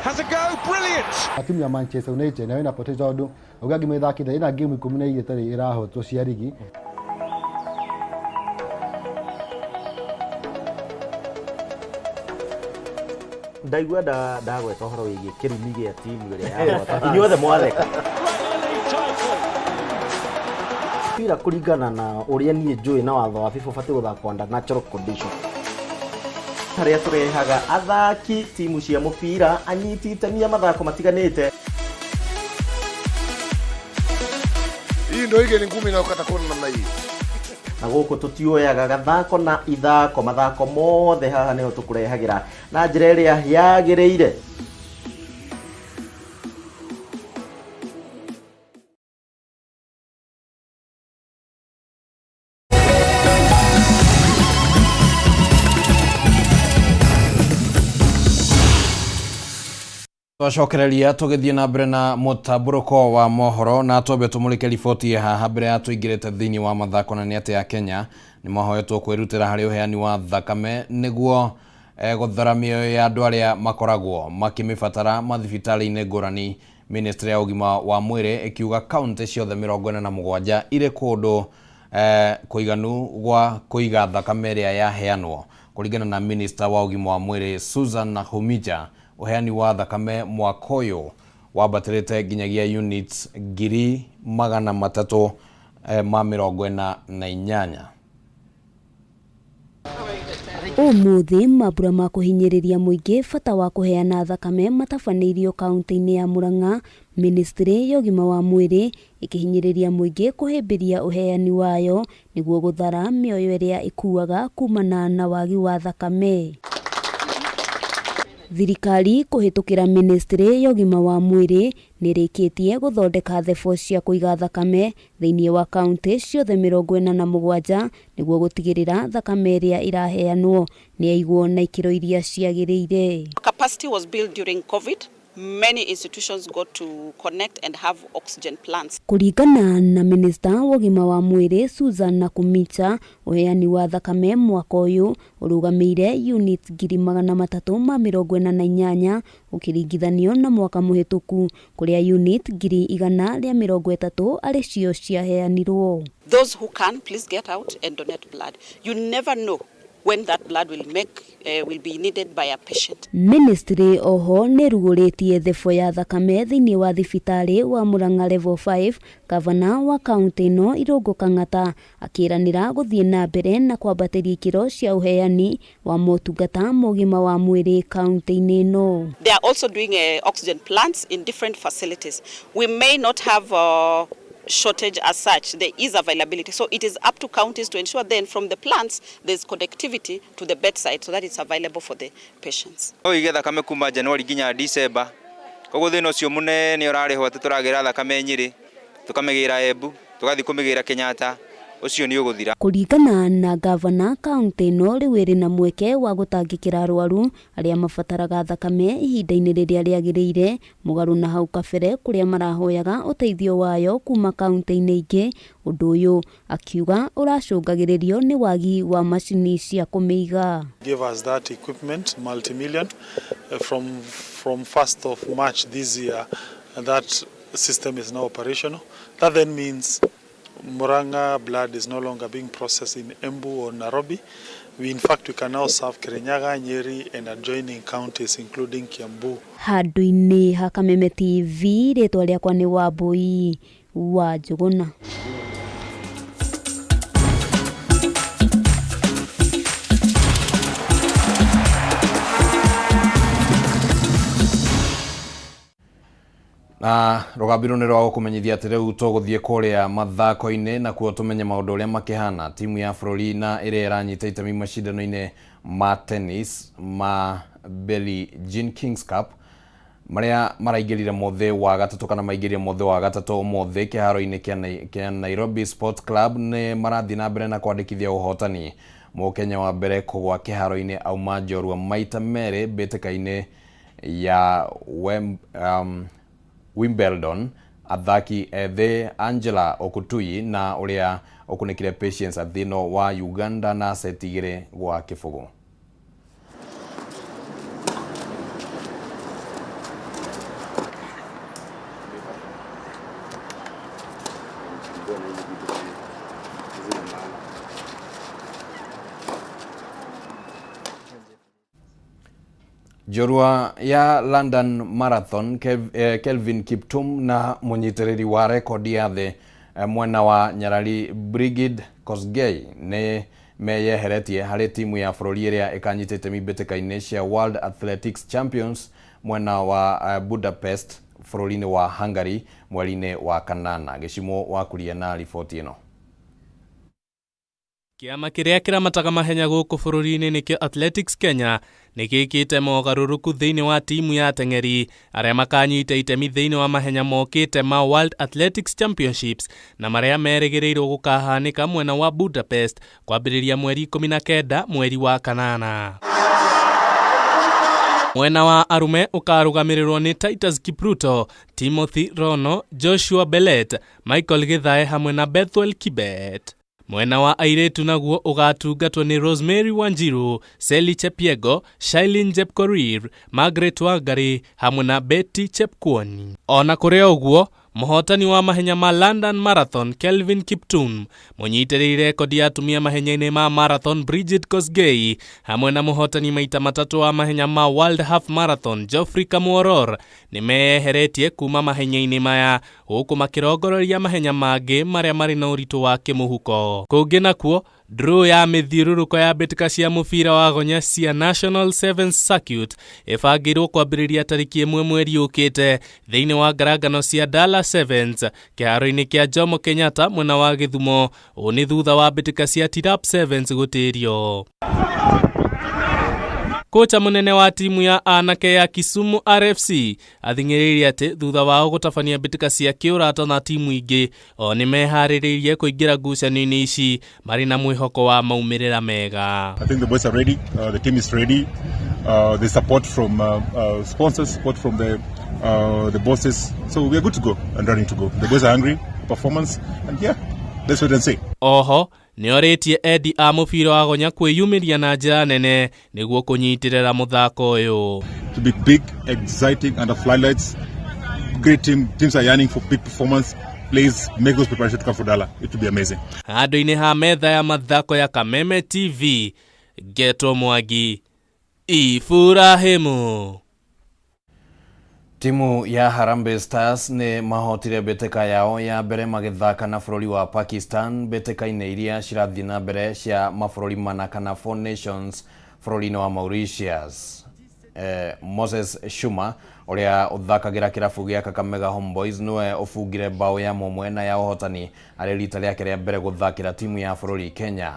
Speaker 5: Has a go, brilliant!
Speaker 10: Timu ya Manchester United nayo inapoteza tondũ uga ngĩmĩthakĩte ĩna game 12 ĩtarĩ ĩrahotwo cia rigi.
Speaker 4: Ndaigua ndagweta ũhoro wĩgiĩ kĩrumi gĩa timu ĩrĩa yahota. Inyuothe mwatheka. Mpira kũringana na ũrĩa niĩ njũĩ na watho wa FIFA ũbatiĩ gũthakwo under natural condition. Harĩa tũrehaga athaki timu cia mũbira, anyiti itemi a mathako matiganĩte.
Speaker 16: Hii ndio ile ni ngumi inayokata kona namna hii.
Speaker 4: Na gũkũ tũtioyaga gathako na ithako, mathako mothe haha nĩho tũkũrehagĩra na njĩra ĩrĩa yagĩrĩire.
Speaker 1: Twacokereria tũgĩthiĩ na mbere na mũtambũrũko wa mohoro na twambe tũmũrĩke riboti haha mbere ya tũingĩrĩte thĩinĩ wa mathako, na nĩ atĩ a Kenya nĩ mahoetwo kwĩrutĩra harĩ ũheani wa thakame nĩguo gũthara mĩoyo ya andũ arĩa makoragwo makĩmĩbatara mathibitarĩ-inĩ ngũrani. Ministry ya ũgima wa mwĩrĩ ĩkiuga kaunti ciothe 47 irĩ kũndũ kũiganu gwa kũiga thakame ĩrĩa yaheanwo. Kũringana na Minister wa ũgima wa mwĩrĩ Susan Nakhumicha, ũheani wa thakame mwaka ũyũ wambatĩrĩte nginyagia units 348,000.
Speaker 13: Ũmũthĩ mambura ma kũhinyĩrĩria mũingĩ bata wa kũheana thakame matabanĩirio kaunti-inĩ ya Murang'a. Ministry ya ũgima wa mwĩrĩ ĩkĩhinyĩrĩria mũingĩ kũhĩmbĩria ũheani wayo nĩguo gũthara mĩoyo ĩrĩa ĩkuaga kumana na wagi wa thakame. Thirikari kũhĩtũkĩra ministry ya ũgima wa mwĩrĩ nĩrĩkĩtie gũthondeka thebo cia kũiga thakame thĩinĩ wa kaunti ciothe 47 nĩguo gũtigĩrĩra thakame ĩrĩa ĩraheanwo nĩyaigwo na ikĩro iria ciagĩrĩire.
Speaker 11: Capacity was built during COVID. Many institutions got to connect and have oxygen plants.
Speaker 13: Kũringana na Minista wa ũgima wa mwĩrĩ Susan Nakhumicha, ũheani wa thakame mwaka ũyũ ũrũgamĩire units 348,000 ũkĩringithanio na mwaka mũhĩtũku kũrĩa unit 130,000 arĩ cio ciaheanirwo.
Speaker 11: Those who can, please get out and donate blood. You never know when that blood will be needed by a patient.
Speaker 13: Ministry oho nĩrugũrĩtie thebo ya thakame thĩinĩ wa thibitarĩ wa Murang'a Level 5. Gavana wa kaunti ĩno Irũngũ Kang'ata akĩranĩra gũthiĩ na mbere na kwambatĩria ikĩro cia ũheani wa motungata ma ũgima wa mwĩrĩ kaunti-inĩ ĩno.
Speaker 11: They are also doing oxygen plants in different facilities. We may not have shortage as such. There is availability. So it is up to counties to ensure then from the plants there's connectivity to the bedside so that it's available for the patients.
Speaker 14: Oige thakame kuma January nginya December. Koguo thĩna ũcio mũnene ũrarĩhwo atĩ tũragĩra thakame Nyĩrĩ, tũkamĩgĩra Embu, tũgathiĩ kũmĩgĩra Kenyatta, ũcio nĩ ũgũthira.
Speaker 13: Kũringana na gavana, kaunti ĩno rĩu ĩrĩ na mweke wa gũtangĩkĩra arwaru arĩa mabataraga thakame ihinda-inĩ rĩrĩa rĩagĩrĩire, mũgarũ na hau kabere kũrĩa marahoyaga ũteithio wayo kuma kaunti-inĩ ingĩ. Ũndũ ũyũ akiuga ũracũngagĩrĩrio nĩ wagi wa macini cia kũmĩiga.
Speaker 15: Give us that equipment, multi-million, from 1st of March this year, and that system is now operational. That then means Murang'a blood is no longer being processed in Embu or Nairobi. In fact, we can now serve Kirinyaga, Nyeri and adjoining counties including Kiambu.
Speaker 13: Handũ-inĩ ha Kameme TV, rĩtwa rĩakwa nĩ Wambui wa Njũgũna.
Speaker 1: Na rũgambiro nĩ rwa gũkũmenyithia atĩ rĩu tũgũthiĩ kũrĩa mathako-inĩ na kuo tũmenye maũndũ ũrĩa makĩhana. Timu ya bũrũri na ĩrĩa ĩranyita itemi macindano-inĩ ma tennis ma Billie Jean Kings Cup marĩa maraingĩrire mũthĩ wa gatatũ kana maingĩrire mũthĩ wa gatatũ ũmũthĩ kĩharo-inĩ kĩa Nairobi Sports Club nĩ marathiĩ na mbere na kwandĩkithia ũhotani. Mũkenya wa mbere kũgwa kĩharo-inĩ auma njorua maita merĩ mbĩtĩka-inĩ ya Wimbledon. Athaki ethĩ Angela Okutuyi na ũrĩa ũkunĩkire Patience Athino wa Uganda na seti 2-0. Njorua ya London Marathon Kelvin Kiptum na mũnyitĩrĩri wa rekondi ya thĩ mwena wa Nyarari Brigid Kosgei nĩ Meyeheretie harĩ timu ya bũrũri ĩrĩa ĩkanyita itemi mbĩtĩka-inĩ cia World Athletics Champions mwena wa Budapest bũrũri-inĩ wa Hungary mweri-inĩ wa kanana. Gĩcimo wakuria na riboti ĩno.
Speaker 9: Kĩama kĩrĩa kĩramataga mahenya gũkũ bũrũri-inĩ nĩkĩo Athletics Kenya nĩ gĩkĩte mogarũrũku thĩinĩ wa timu ya ateng'eri arĩa makanyita itemi thĩinĩ wa mahenya mokĩte ma World Athletics Championships na marĩa merĩgĩrĩirwo gũkahanĩka mwena wa Budapest kwambĩrĩria mweri 19 mweri wa kanana. Mwena wa arume ũkarũgamĩrĩrwo nĩ Titus Kipruto, Timothy Rono, Joshua Belet, Michael Githae hamwe na Bethuel Kibet. Mwena wa airĩtu naguo ũgatungatwo nĩ Rosemary Wanjiru, Sally Chepiego, Shailin Jepkorir, Margaret Wangari hamwe na Betty Chepkwony. Ona kũrĩ ũguo, mũhotani wa mahenya ma London Marathon Kelvin Kiptum, mũnyitĩrĩri rekondi ya atumia mahenya-inĩ ma marathon Bridget Kosgei hamwe na mũhotani maita matatũ wa mahenya ma World Half Marathon Geoffrey Kamworor nĩ meyeheretie kuma mahenya-inĩ maya gũkũ makĩrongoreria mahenya mangĩ marĩa marĩ na ũritũ wa kĩmũhuko. Kũngĩ nakuo, draw ya mĩthiũrũrũko ya mbĩtĩka cia mũbira wa gonya cia National Sevens Circuit ĩbangĩirwo kwambĩrĩria tarĩki 1 mweri ũkĩte thĩinĩ wa ngarangano cia Dala Sevens kĩharo-inĩ kĩa Jomo Kenyatta mwena wa Gĩthumo. Ũũ nĩ thutha wa mbĩtĩka cia Tirap Sevens gũtĩrio. Kocha mũnene wa timu ya anake ya Kisumu RFC athing'ĩrĩirie atĩ thutha wao gũtabania mbĩtĩka cia kĩũrata na timu ingĩ o nĩ meharĩrĩirie kũingĩra ngucanio-inĩ ici marĩ na mwĩhoko wa maumĩrĩra mega.
Speaker 19: I think the boys are ready. The team is ready. The support from sponsors, support from the bosses. So we are good to go and ready to go. The boys are hungry, performance, and yeah, let's wait and see.
Speaker 9: Oho nĩorĩtie endi a mũbira wa gonya kwĩyumĩria na njĩra nene nĩguo kũnyitĩrĩra mũthako ũyũ.
Speaker 19: To be big, exciting, under floodlights. Great team. Teams are yearning for big performance. Please make those preparations to come for Dala. It will be amazing.
Speaker 9: Handũ-inĩ ha metha ya mathako ya Kameme TV, Geto Mwangi, Iburahimu.
Speaker 1: Timu ya Harambee Stars nĩ mahotire mbĩtĩka yao ya mbere magĩthaka na bũrũri wa Pakistan mbĩtĩka-inĩ iria cirathiĩ na mbere cia mabũrũri mana kana Four Nations bũrũri-inĩ wa Mauritius. Moses Shuma ũrĩa ũthakagĩra kĩrabu gĩa Kakamega Homeboys nĩwe ũbungire bao ya mũmwe na ya ũhotani arĩ rita rĩake rĩa mbere gũthakĩra timu ya bũrũri Kenya.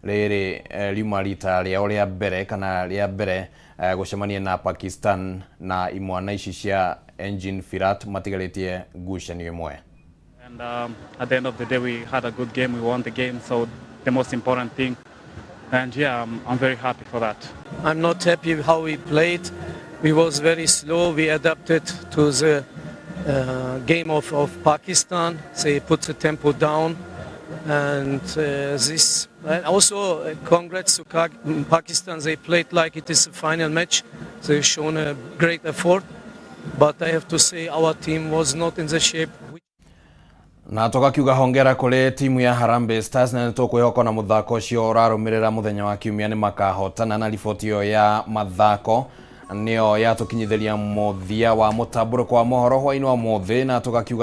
Speaker 1: Rĩrĩ riuma rita rĩao rĩa mbere kana rĩa mbere gũcemania na Pakistan na imwana ici cia Engin Firat matigarĩtie ngucanio ĩmwe.
Speaker 20: And at the end of the day, we had a good game. We won the game, so the most important thing. And yeah, I'm very happy for that.
Speaker 21: I'm not happy how we played. We was very slow. We adapted to the game of Pakistan. They put the tempo down. And this, and also congrats to Pakistan. They played like it is a final match. They've shown a great effort. But I have to say our team was not in the shape.
Speaker 1: Na tũgakiuga hongera kũrĩ timu ya Harambee Stars na nĩtũkwĩhoka na mũthako ũcio ũrarũmĩrĩra mũthenya wa kiumia nĩ makahotana. Na riboti ĩyo ya mathako nĩyo yatũkinyithĩria mũthia wa mũtambũrũko wa mohoro hwaĩ-inĩ wa mũthĩ na tũgakiuga.